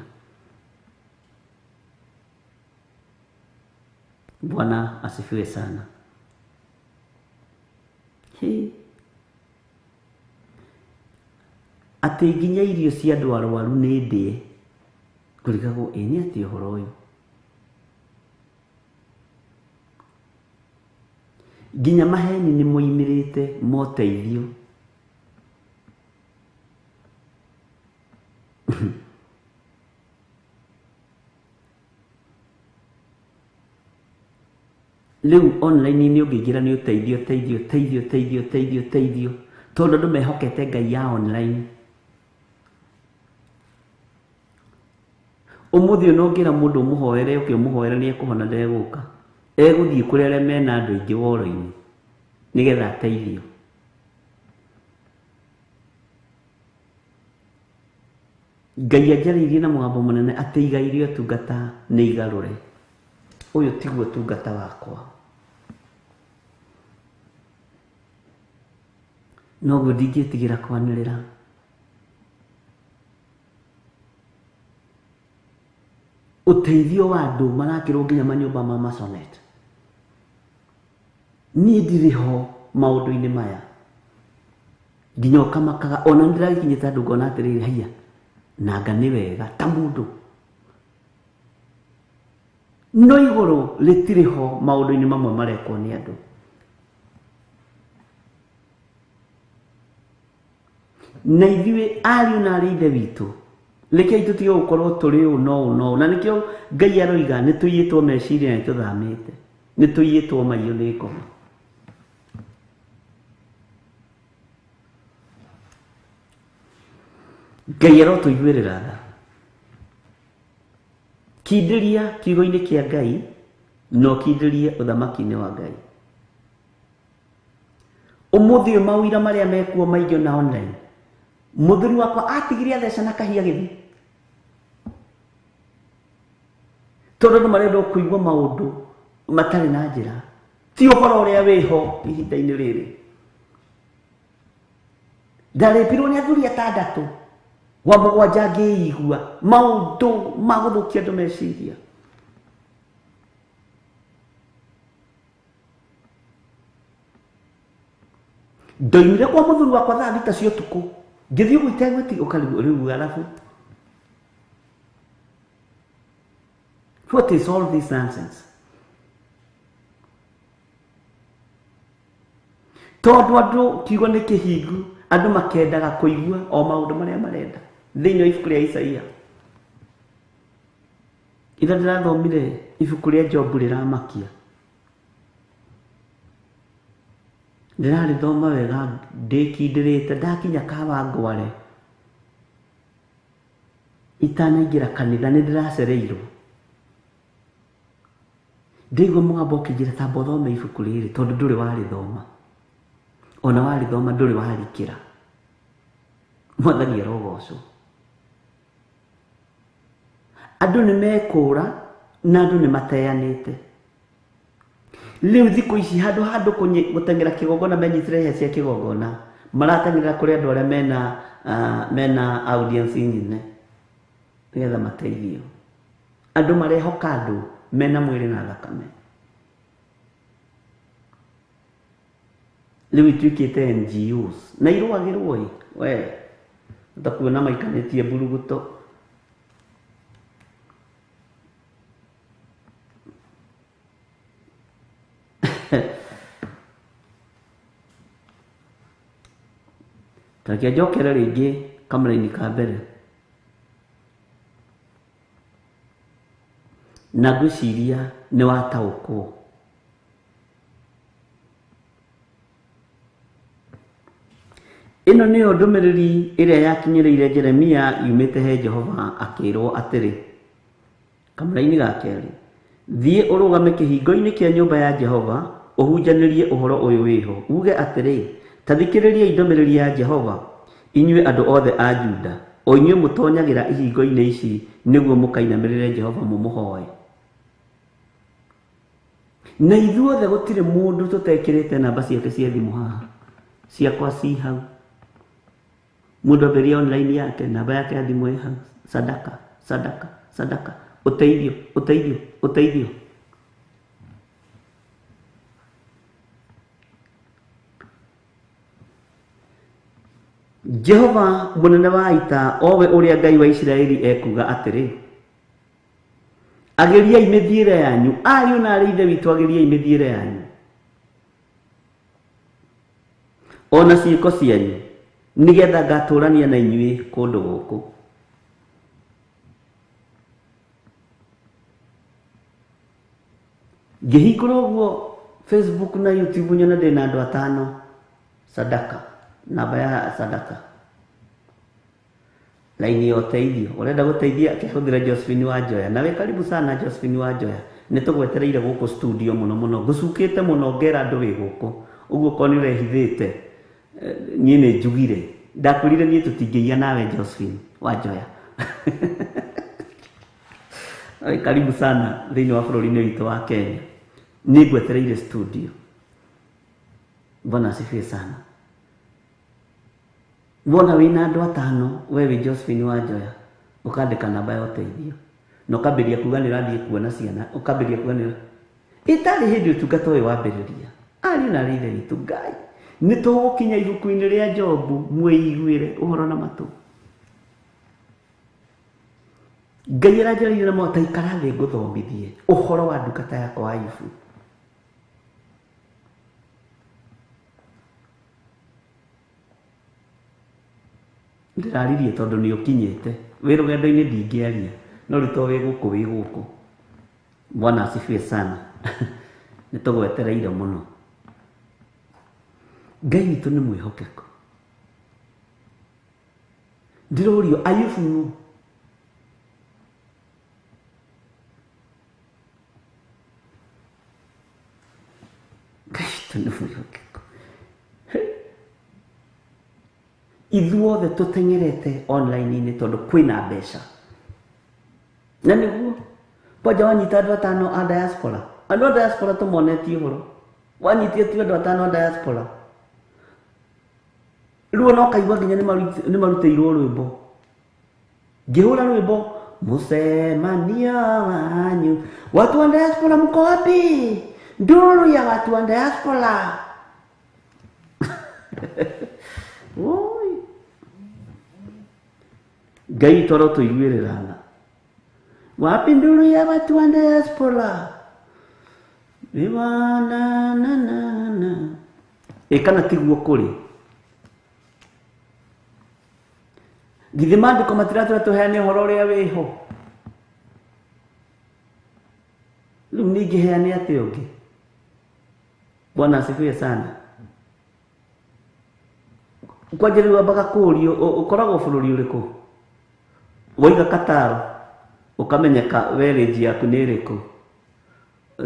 [SPEAKER 3] Bwana asifiwe sana. Hĩ. Atĩ nginya irio cia andũ arwaru nĩ ndĩe. Ngũrigagwo ĩ nĩ atĩ ũhoro ũyũ. Nginya maheni nĩ moimĩrĩte moteithio. Rĩu online nĩ ũngĩingĩra nĩ ũteithio, teithio, teithio, teithio, teithio, teithio. Tondũ andũ mehokete Ngai ya online. Ũmũthĩ ũyũ ũngĩra mũndũ ũmũhoere ũke ũmũhoere nĩ ekũhona ndegũka. Egũthiĩ kũrĩa arĩa mena andũ aingĩ woro-inĩ nĩgetha ateithio. Ngai anjarĩirie na mũgambo mũnene atĩ igai rĩa ũtungata nĩ igarũre. Ũyũ tiguo ũtungata wakwa. Noguo ndingĩtigĩra kwanĩrĩra. Ũteithio wa andũ marakĩrwo nginya manyũmba ma masonet. Niĩ ndirĩ ho maũndũ-inĩ maya. Nginya ũkamakaga ona nĩndĩragĩkinyĩte andũ ngona atĩrĩrĩ haiya nanga nĩ wega ta mũndũ. No igũrũ rĩtirĩ ho maũndũ-inĩ mamwe marekwo nĩ andũ. Na ithuĩ ariũ na arĩ ithe witũ rekei tũtige gũkorwo tũrĩ ũũ no ũũ no ũũ. Na nĩkĩo Ngai aroiga nĩ tũiyĩtwo meciria na nĩ tũthamĩte, nĩ tũiyĩtwo maiyo nĩ ngoma. Ngai arotũiguĩrĩra tha. Kindĩria kiugo-inĩ kĩa Ngai na ũkindĩrie ũthamaki-inĩ wa Ngai. Ũmũthĩ ũyũ mawĩra marĩa mekuo maingĩ na online. Mũthuri wakwa atigire atheca na kahia gĩthi. Tondũ andũ marenda kũigua maũndũ matarĩ na njĩra. Ti ũhoro ũrĩa wĩho ihinda-inĩ rĩrĩ. Ndarĩpirwo nĩ athuri atandatũ wa mũgwanja ngĩigua maũndũ ma gũthũkia andũ meciria. Ndoimire kwa mũthuri wakwa thaa 6 cia ũtukũ ngĩthiĩ ũguo itegwĩti ũkarigwo rĩu arabu. What is all this nonsense? Tondũ andũ kiugo nĩ kĩhingu, andũ makendaga kũigua o maũndũ marĩa marenda. Thĩinĩ wa ibuku rĩa Isaia. Ira ndĩrathomire ibuku rĩa Jobu rĩramakia. Ndĩrarĩthoma wega ndĩkindĩrĩte ndakinya Kawangware. Itanaingĩra kanitha nĩ ndĩracereirwo. Ndĩigua mũgambo ũkĩnjĩra tamba ũthome ibuku rĩrĩ tondũ ndũrĩ warĩthoma. Ona warĩthoma ndũrĩ warikĩra. Mwathani arogocwo. Andũ nĩ mekũra na andũ nĩ mateanĩte. Rĩu thikũ ici handũ ha andũ gũteng'era kĩgongona menyitĩre hĩa cia kĩgongona, marateng'erera kũrĩ andũ arĩa mena audience nene nĩgetha mateithio. Andũ marehoka andũ mena mwĩrĩ na thakame. Rĩu ituĩkĩte NGOs na irũagĩrwo ĩ we utakuona maikanĩtie mburuguto. Tareke njokere rĩngĩ kamera-inĩ ka mbere. Na ngwĩciria nĩ wataũkwo. Ĩno nĩyo ndũmĩrĩri ĩrĩa yakinyĩrĩire Jeremia yumĩte he Jehova akĩrwo atĩrĩ. Kamera-inĩ ga kerĩ. Thiĩ ũrũgame kĩhingo-inĩ kĩa nyũmba ya Jehova ũhunjanĩrie ũhoro ũyũ wĩho. Uge atĩrĩ, ta thikĩrĩriai ndũmĩrĩri ya Jehova inyuĩ andũ othe a Juda, o inyuĩ mũtoonyagĩra ihingo-inĩ ici nĩguo mũkainamĩrĩre Jehova mũmũhoe. Na ithuothe gũtirĩ mũndũ tũtekĩrĩte namba ciake cia thimũ haha. Ciakwa ci hau. Mũndũ ambĩrĩria online yake, namba yake ya thimũ ĩ hau. Sadaka, sadaka, sadaka. Ũteithio, ũteithio, ũteithio. Jehova mũnene wa ita owe ũrĩa Ngai wa Isiraeli ekuuga atĩrĩ, agĩriai mĩthiĩre yanyu, ariũ na arĩ ithe witũ agĩriai mĩthiĩre yanyu ona ciĩko cianyu, nĩgetha ngatũrania na inyuĩ kũndũ gũkũ. Ngĩhingũra ũguo Facebook na YouTube nyone ndĩna andũ atano. Sadaka, namba ya sadaka. Laini ya ũteithio ũrenda gũteithia akĩhũthĩra Josephine Wanjoya. Nawe karibu sana Josephine Wanjoya, nĩ tũgwetereire gũkũ studio mũno mũno, ngũcukĩte mũno ngera andũ wĩ gũkũ ũguo, korwo nĩ ũrehithĩte niĩ nĩ njugire ndakwĩrire niĩ tũtingĩiya nawe Josephine Wanjoya. Karibu sana thĩinĩ wa bũrũri-inĩ witũ wa Kenya, nĩ ngwetereire studio. Bwana asifiwe sana. Wona wĩna andũ atano, we wĩ Josephine Wanjoya, ũkandĩka namba ya ũteithio na ũkambĩrĩria kuga nĩ ũrathiĩ kuona ciana, ũkambĩrĩria kuga nĩ ĩtarĩ hĩndĩ ũtungata ũyũ wambĩrĩria. Ariũ na arĩ ithe witũ, Ngai nĩ tũgũkinya ibuku-inĩ rĩa Jobu mwĩiguĩre ũhoro na matũ. Ngai aranjarĩirie na mota ikara thĩ ngũthomithie ũhoro wa ndungata yakwa Ayubu. Ndĩraririe tondũ nĩ ũkinyĩte wĩ rũgendo-inĩ, ndingĩaria no rĩu to wĩ gũkũ wĩ gũkũ. Bwana asifiwe sana. Nĩ tũgwetereire mũno. Ngai witũ nĩ mwĩhokeku. Ndĩrorio Ayubu nũ? Ngai witũ nĩ mwĩhokeku. Ithuothe tũteng'erete online-inĩ tondũ kwĩna mbeca. Na nĩguo kwanja wanyita andũ atano a diaspora, andũ a diaspora tũmonetie ũhoro, wanyitie tu andũ atano a diaspora, rĩu ona ũkaigua nginya nĩ marutĩirwo rwĩmbo. Ngĩhũra rwĩmbo mũcemanio wanyu, watu wa diaspora mko wapi? Nduru ya watu wa diaspora. Oi Ngai toro tũiguĩrĩra tha. Wapi nduru ya watu wa diaspora? Iwa na na na na. Ĩ kana tiguo kũrĩ? Githĩ maandĩko matiratwĩra tũheane ũhoro ũrĩa wĩho? Rĩu ningĩheane atĩa ũngĩ? Bwana asifiwe sana. Kwanja rĩu wambaga kũũrio ũkoragwo bũrũri ũrĩkũ? Waiga Qatar ũkamenyeka we range yaku nĩ ĩrĩkũ,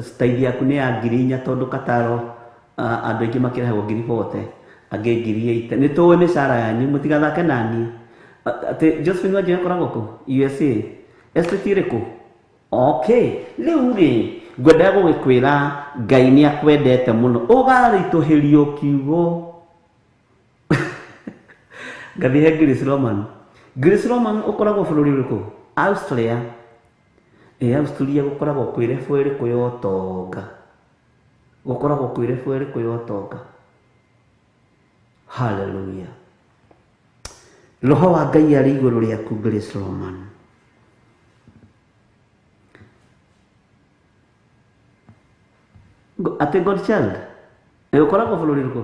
[SPEAKER 3] style yaku nĩ ya 4,000 tondũ Qatar andũ aingĩ makĩrehagwo 40,000 angĩ 80,000. Nĩ tũĩ mĩcara yanyu, mũtigathake naniĩ. Atĩ Josephine Wanjoya akoragwo kũ? USA. Estate ĩrĩkũ? Okay, rĩu rĩ ngwendaga gũgĩkwĩra Ngai nĩ akwendete mũno, ũgaritũhĩrio kiugo. Ngathiĩ he Grace Roman. Grace Roman ũkoragwo bũrũri ũrĩkũ? Austria. Ĩ Austria gũkoragwo kwĩ level ĩrĩkũ ya ũtonga? Gũkoragwo kwĩ level ĩrĩkũ ya ũtonga? Hallelujah. Roho wa Ngai arĩ igũrũ rĩaku Grace Roman. Atĩ God child, ũkoragwo bũrũri ũrĩkũ?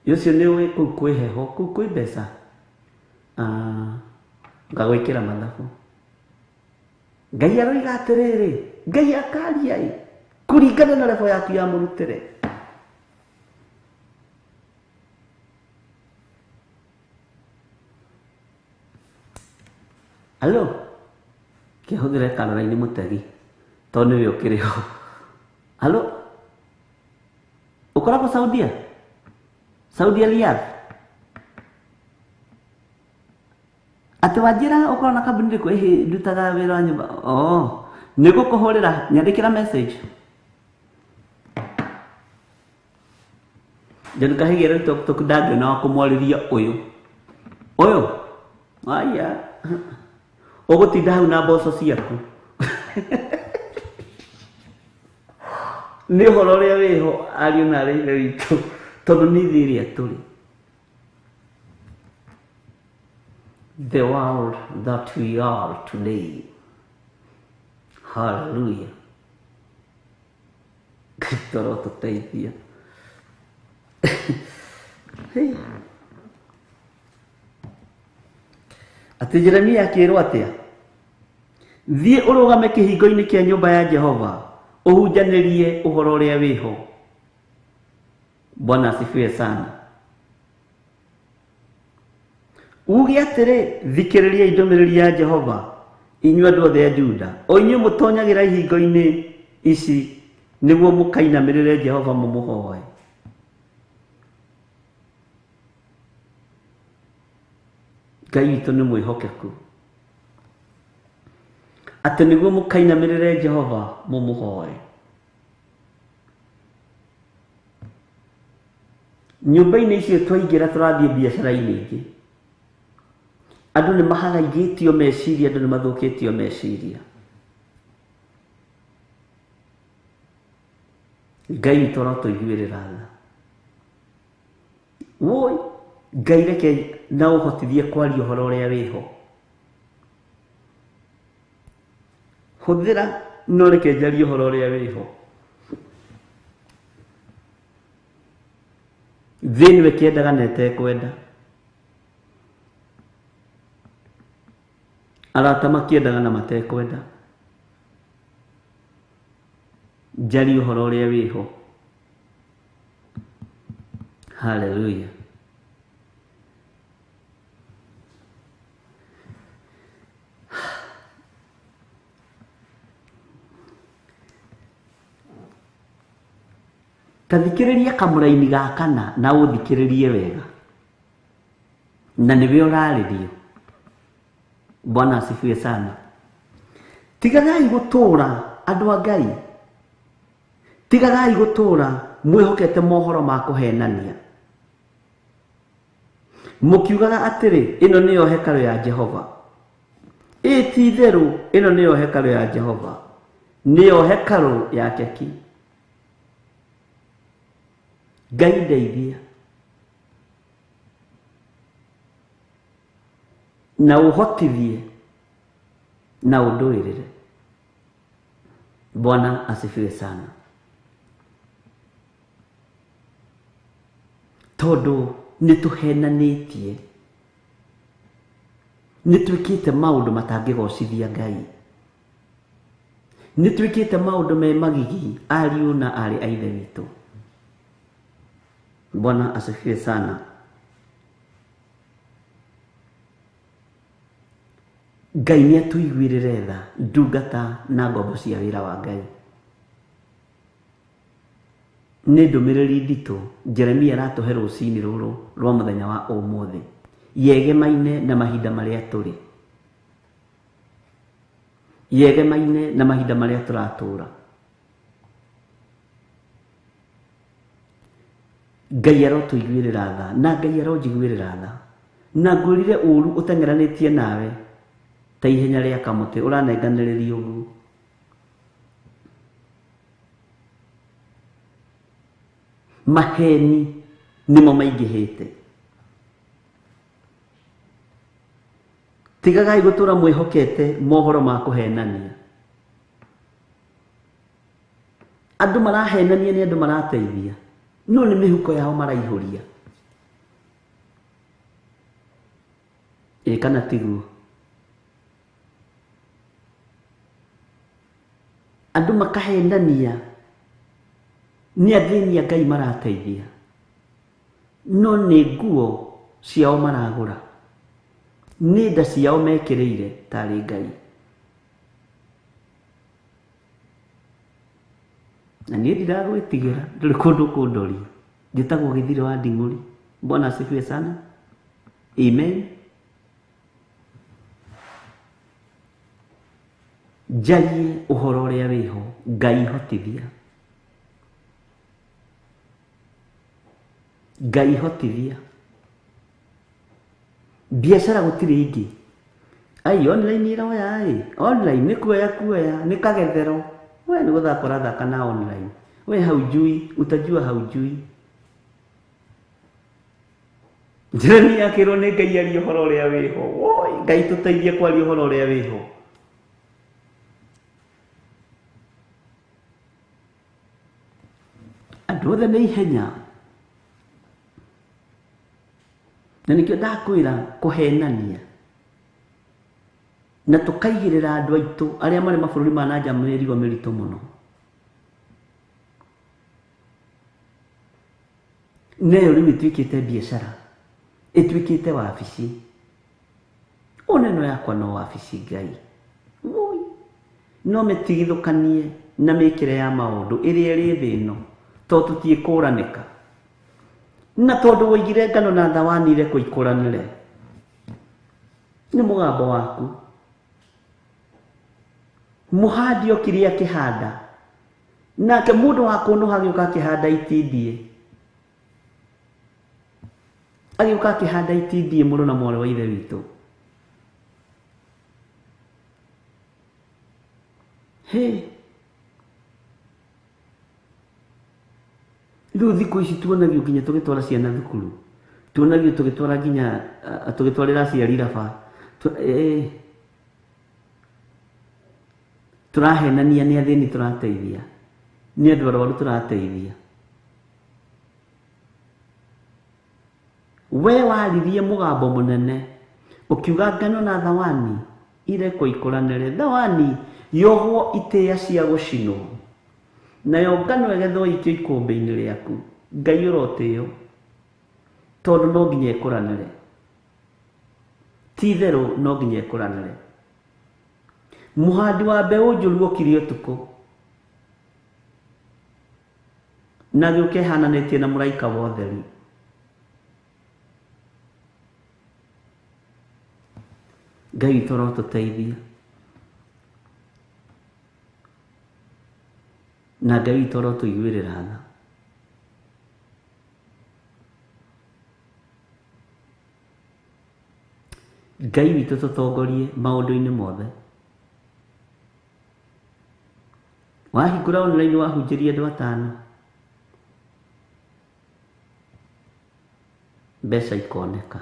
[SPEAKER 3] Ũcio nĩ ũĩ kũu kwĩ heho, kũu kwĩ mbeca. Ngagwĩkĩra mathabu. Ngai aroiga atĩrĩrĩ, Ngai akaria ĩ kũringana na level yaku ya mũrutĩre. Alo, kĩhũthĩre Caroline Mũtegi tondũ nĩwe ũkĩrĩ ho. Alo, ũkoragwo Saudia? Saudia Riyadh? Atĩ wanjĩra ũkoragwo na kambuni ĩrĩkũ? Ĩhĩ, ndutaga wĩra wa nyũmba. Oh, nĩ ngũkũhũrĩra, nyandĩkĩra message. John Kahigi rĩu tok ndangĩona wa kũmwarĩria ũyũ. Ũyũ? Aya. Ũgũtinda hau na mboco ciaku. Nĩ ũhoro ũrĩa wĩho ariũ na arĩ ithe witũ, tondũ nĩ thĩ ĩrĩa tũrĩ. The world that we are today. Hallelujah. Ngai tũteithia. Atĩ Jeremia akĩrwo atĩa? Thiĩ ũrũgame kĩhingo-inĩ kĩa nyũmba ya Jehova, ũhunjanĩrie ũhoro ũrĩa wĩho. Bwana asifiwe sana. Uge atĩrĩ, thikĩrĩriai ndũmĩrĩri ya Jehova, inyuĩ andũ othe a Juda, o inyuĩ mũtonyagĩra ihingo-inĩ ici nĩguo mũkainamĩrĩre Jehova mũmũhoe. Ngai witũ nĩ mwĩhokeku, atĩ nĩguo mũkainamĩrĩre Jehova mũmũhoe. Nyũmba-inĩ icio twaingĩra tũrathiĩ biacara-inĩ ingĩ, andũ nĩ mahagaigĩtio meciria, andũ nĩ mathũkĩtio meciria. Ngai witũ arotũiguĩrĩra tha. Woi, Ngai reke na ũhotithie kwaria ũhoro ũrĩa wĩho. Hũthĩra no reke njarie ũhoro ũrĩa wĩho. Thĩ ĩno ĩkĩendaga na ĩtekwenda, arata makĩendaga na matekwenda, njarie ũhoro ũrĩa wĩho. Haleluya. Ta thikĩrĩria kamũraini ga kana na ũthikĩrĩrie wega, na nĩwe ũrarĩrio. Bwana asifiwe sana. Tigagai gũtũũra andũ a Ngai, tigagai gũtũũra mwĩhokete mohoro ma kũhenania, mũkiugaga atĩrĩ, ĩno nĩyo hekarũ ya Jehova. Ĩ ti itherũ, ĩno nĩyo hekarũ ya Jehova, nĩyo hekarũ yake ki. Ngai ndeithia na ũhotithie na ũndũĩrĩre. Bwana asifiwe sana. Tondũ nĩ tũhenanĩtie, nĩ twĩkĩte maũndũ matangĩgocithia Ngai, nĩ twĩkĩte maũndũ me magigi, ariũ na aarĩ a Ithe witũ. Bwana asifiwe sana. Ngai nĩ atũiguĩrĩre tha, ndungata na ngombo cia wĩra wa Ngai. Nĩ ndũmĩrĩri nditũ Jeremia aratũhe rũcinĩ rũrũ rwa mũthenya wa ũmũthĩ, yegemaine na mahinda marĩa tũrĩ, yegemaine na mahinda marĩa tũratũra. Ngai arotũiguĩrĩra tha, na Ngai aronjiguĩrĩra tha. Na ngwĩrire ũru ũteng'eranĩtie nawe ta ihenya rĩa kamũtĩ, ũranenganĩrĩria ũguo. Maheni nĩmo maingĩhĩte. Tigagai gũtũra mwĩhokete mohoro ma kũhenania. Andũ marahenania nĩ andũ marateithia, no nĩ mĩhuko yao maraihũria. Ĩ kana tiguo? Andũ makahenania nĩ athĩni a Ngai marateithia, no nĩ nguo ciao maragũra, nĩ nda ciao mekĩrĩire tarĩ Ngai. Na niĩ ndiragwĩtigĩra, ndũrĩ kũndũ kũndoria. Njĩtagwo Gĩthirĩ wa Nding'ũri. Bwana asifiwe sana. Amen. Njarie ũhoro ũrĩa wĩho, Ngai hotithia. Ngai hotithia. Biacara gũtirĩ ingĩ. Ai, online ĩroya ĩ, online nĩ kuoya kuoya, nĩ kagethero. We nĩ gũthaka ũrathaka na online. We haujui, utajua haujui. Jeremia akĩrwo nĩ Ngai arie ũhoro ũrĩa wĩho. Woi, Ngai tũteithie kwaria ũhoro ũrĩa wĩho. Andũ othe nĩ ihenya. Na nĩkĩo ndakwĩra kũhenania. Na tũkaigĩrĩra andũ aitũ arĩa marĩ mabũrũri ma na nja mĩrigo mĩritũ mũno. Nayo rĩu ĩtuĩkĩte biacara, ĩtuĩkĩte wabici. Ona ĩno yakwa no wabici Ngai. Woi. No mĩtigithũkanie na mĩkĩre ya maũndũ ĩrĩa ĩrĩ thĩ ĩno, tondũ tũtiĩkũranĩka. Na tondũ woigire ngano na thawani irekwo ikũranĩre, nĩ mũgambo waku. Mũhandi okire akĩhanda, nake mũndũ wa kũnũha agĩũka akĩhanda itindiĩ. Agĩũka akĩhanda itindiĩ mũrũ na mwarĩ wa ithe witũ. Hĩ. Rĩu thikũ ici tuonagio nginya tũgĩtwara ciana thukuru, tuonagio tũgĩtwara nginya tũgĩtwarĩra aciari raba. Tũrahenania nĩ athĩni tũrateithia, nĩ andũ arwaru tũrateithia. We waririe mũgambo mũnene ũkiuga ngano na thawani irekwo ikũranĩre. Thawani yohwo itĩĩa cia gũcinwo, nayo ngano ĩgethwo ĩikio ikũmbĩ-inĩ rĩaku. Ngai ũrotĩo, tondũ no nginya ĩkũranĩre. Ti itherũ no nginya ĩkũranĩre. Mũhandi wa mbeũ njũru okire ũtukũ na agĩũka ehananĩtie na mũraika wa ũtheri. Ngai witũ arotũteithia, na Ngai witũ arotũiguĩrĩra tha. Ngai witũ tũtongorie maũndũ-inĩ mothe. Wahingũra online wahunjĩria andũ atano, mbeca ikoneka.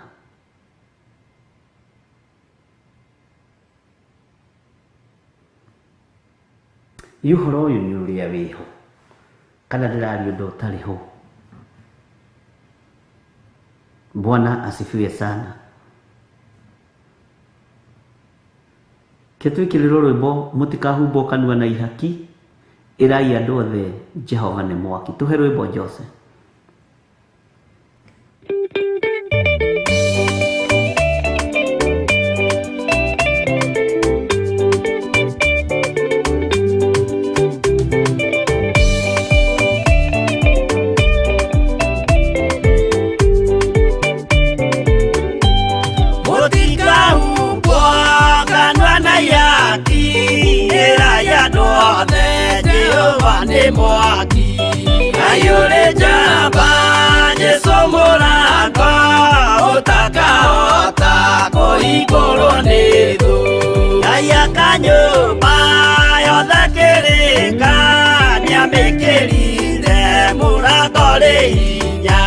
[SPEAKER 3] Ĩ ũhoro ũyũ nĩ ũrĩa wĩho, kana ndĩraria ũndũ ũtarĩ ho? Bwana asifiwe sana. Ke twĩkĩrĩrwo rwĩmbo mũtikahumbwo kanua na ihaki, ĩrai andũ othe Jehova nĩ mwaki. Tũhe rwĩmbo Jose.
[SPEAKER 5] Mwaki ayure jamba Jesu mũrango ũtakahota kũhingũrwo nĩ thũ. Ngai akanyũmba yothe kĩrĩka nĩamĩkĩrire mũrango rĩ hinya.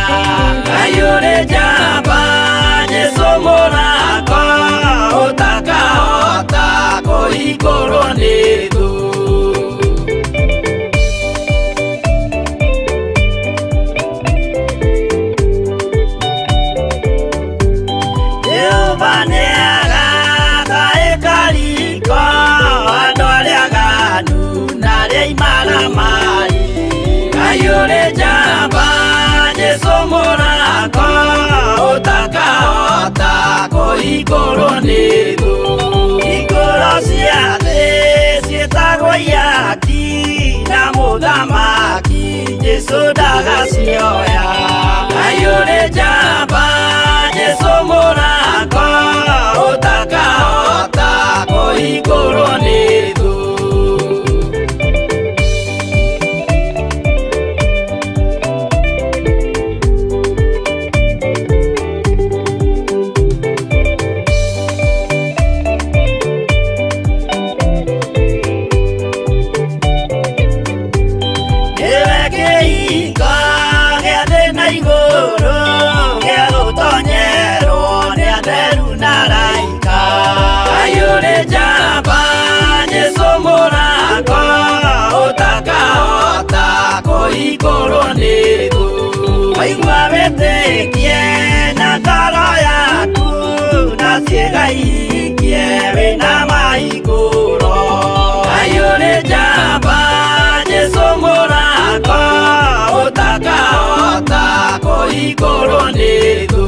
[SPEAKER 5] Ayure jamba Jesu mũrango ũtakahota kũhingũrwo nĩ thũ. Ayure jamba Jesu mũrango ũtakahota kũhingũrwo nĩ thũ. Hingũro cia thĩ ciĩtagwo ihaki na mũthamaki Jesu ndagacioya. Ayure jamba Jesu mũrango ũtakahota kũhingũrwo nĩ thũ. Kũhingũrwo nĩ thũ. Waigua wĩtĩkie na ngoro yaku na ciĩga iikie wĩna mahingũro. Ayure jamba Jesu mũrango ũtakahota kũhingũrwo nĩ thũ.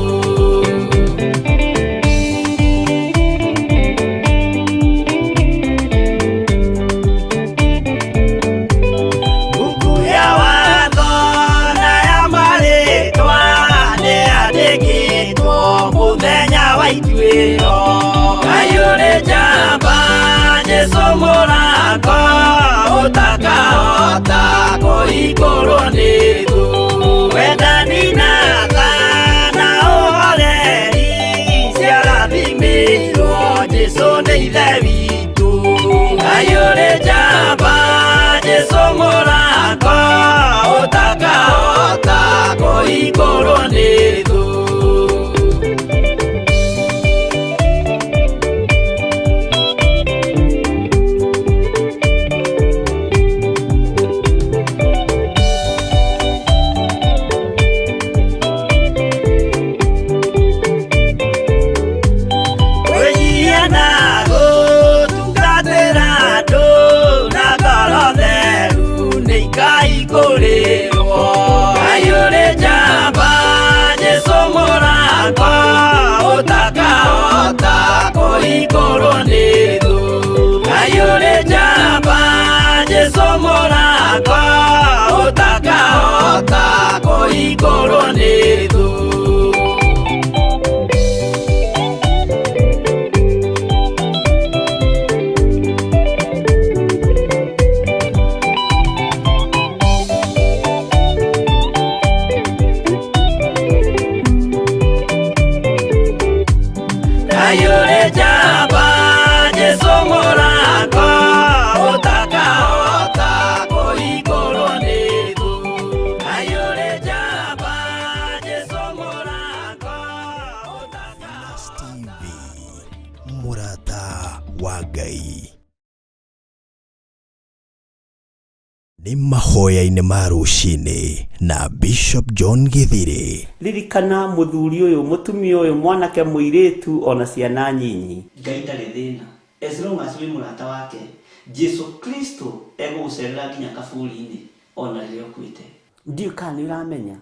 [SPEAKER 5] Jesu mũrata ũtakahota kũhingũrwo nĩ thũ. Kwĩnyihia na gũtungatĩra andũ na ngoro theru nĩ ikaihingũrĩrwo. Ngai ũrĩ njamba, Jesũ mũrata ũtakahota kũhingũrwo nĩ thũ. Ngai ũrĩ njamba, Jesũ mũrata ũtakahota kũhingũrwo nĩ thũ. Ngai ũrĩ njamba, Jesũ mũrata ũtakahota kũhingũrwo nĩ thũ. Ngai ũrĩ njamba, Jesũ mũrata ũtakahota
[SPEAKER 2] TV mũrata wa Ngai. Nĩ mahoya-inĩ ma rũcinĩ na Bishop John Githiri.
[SPEAKER 3] Ririkana mũthuri ũyũ, mũtumia ũyũ, mwanake, mũirĩtu ona ciana nyinyi.
[SPEAKER 4] Ngai ndarĩ thĩna as long as wĩ mũrata wake. Jesu Kristo egũgũcerera nginya kaburi-inĩ ona rĩrĩa ũkuĩte.
[SPEAKER 3] Ndiũĩ kana nĩ ũramenya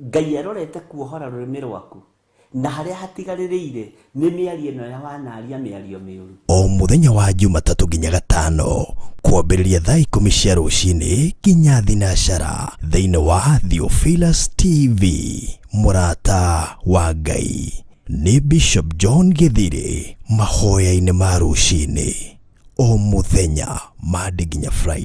[SPEAKER 3] Ngai arorete kuohora rũrĩmĩ rwaku na harĩa hatigarĩrĩire nĩ mĩario ĩno ya wanaria mĩario mĩũru.
[SPEAKER 2] O mũthenya wa Jumatatũ nginya Gatano kwambĩrĩria thaa 10 cia rũcinĩ nginya thinacara thĩinĩ wa Theophilus TV mũrata wa Ngai. Nĩ Bishop John Githiri mahoya-inĩ ma rũcinĩ o mũthenya Monday nginya Friday.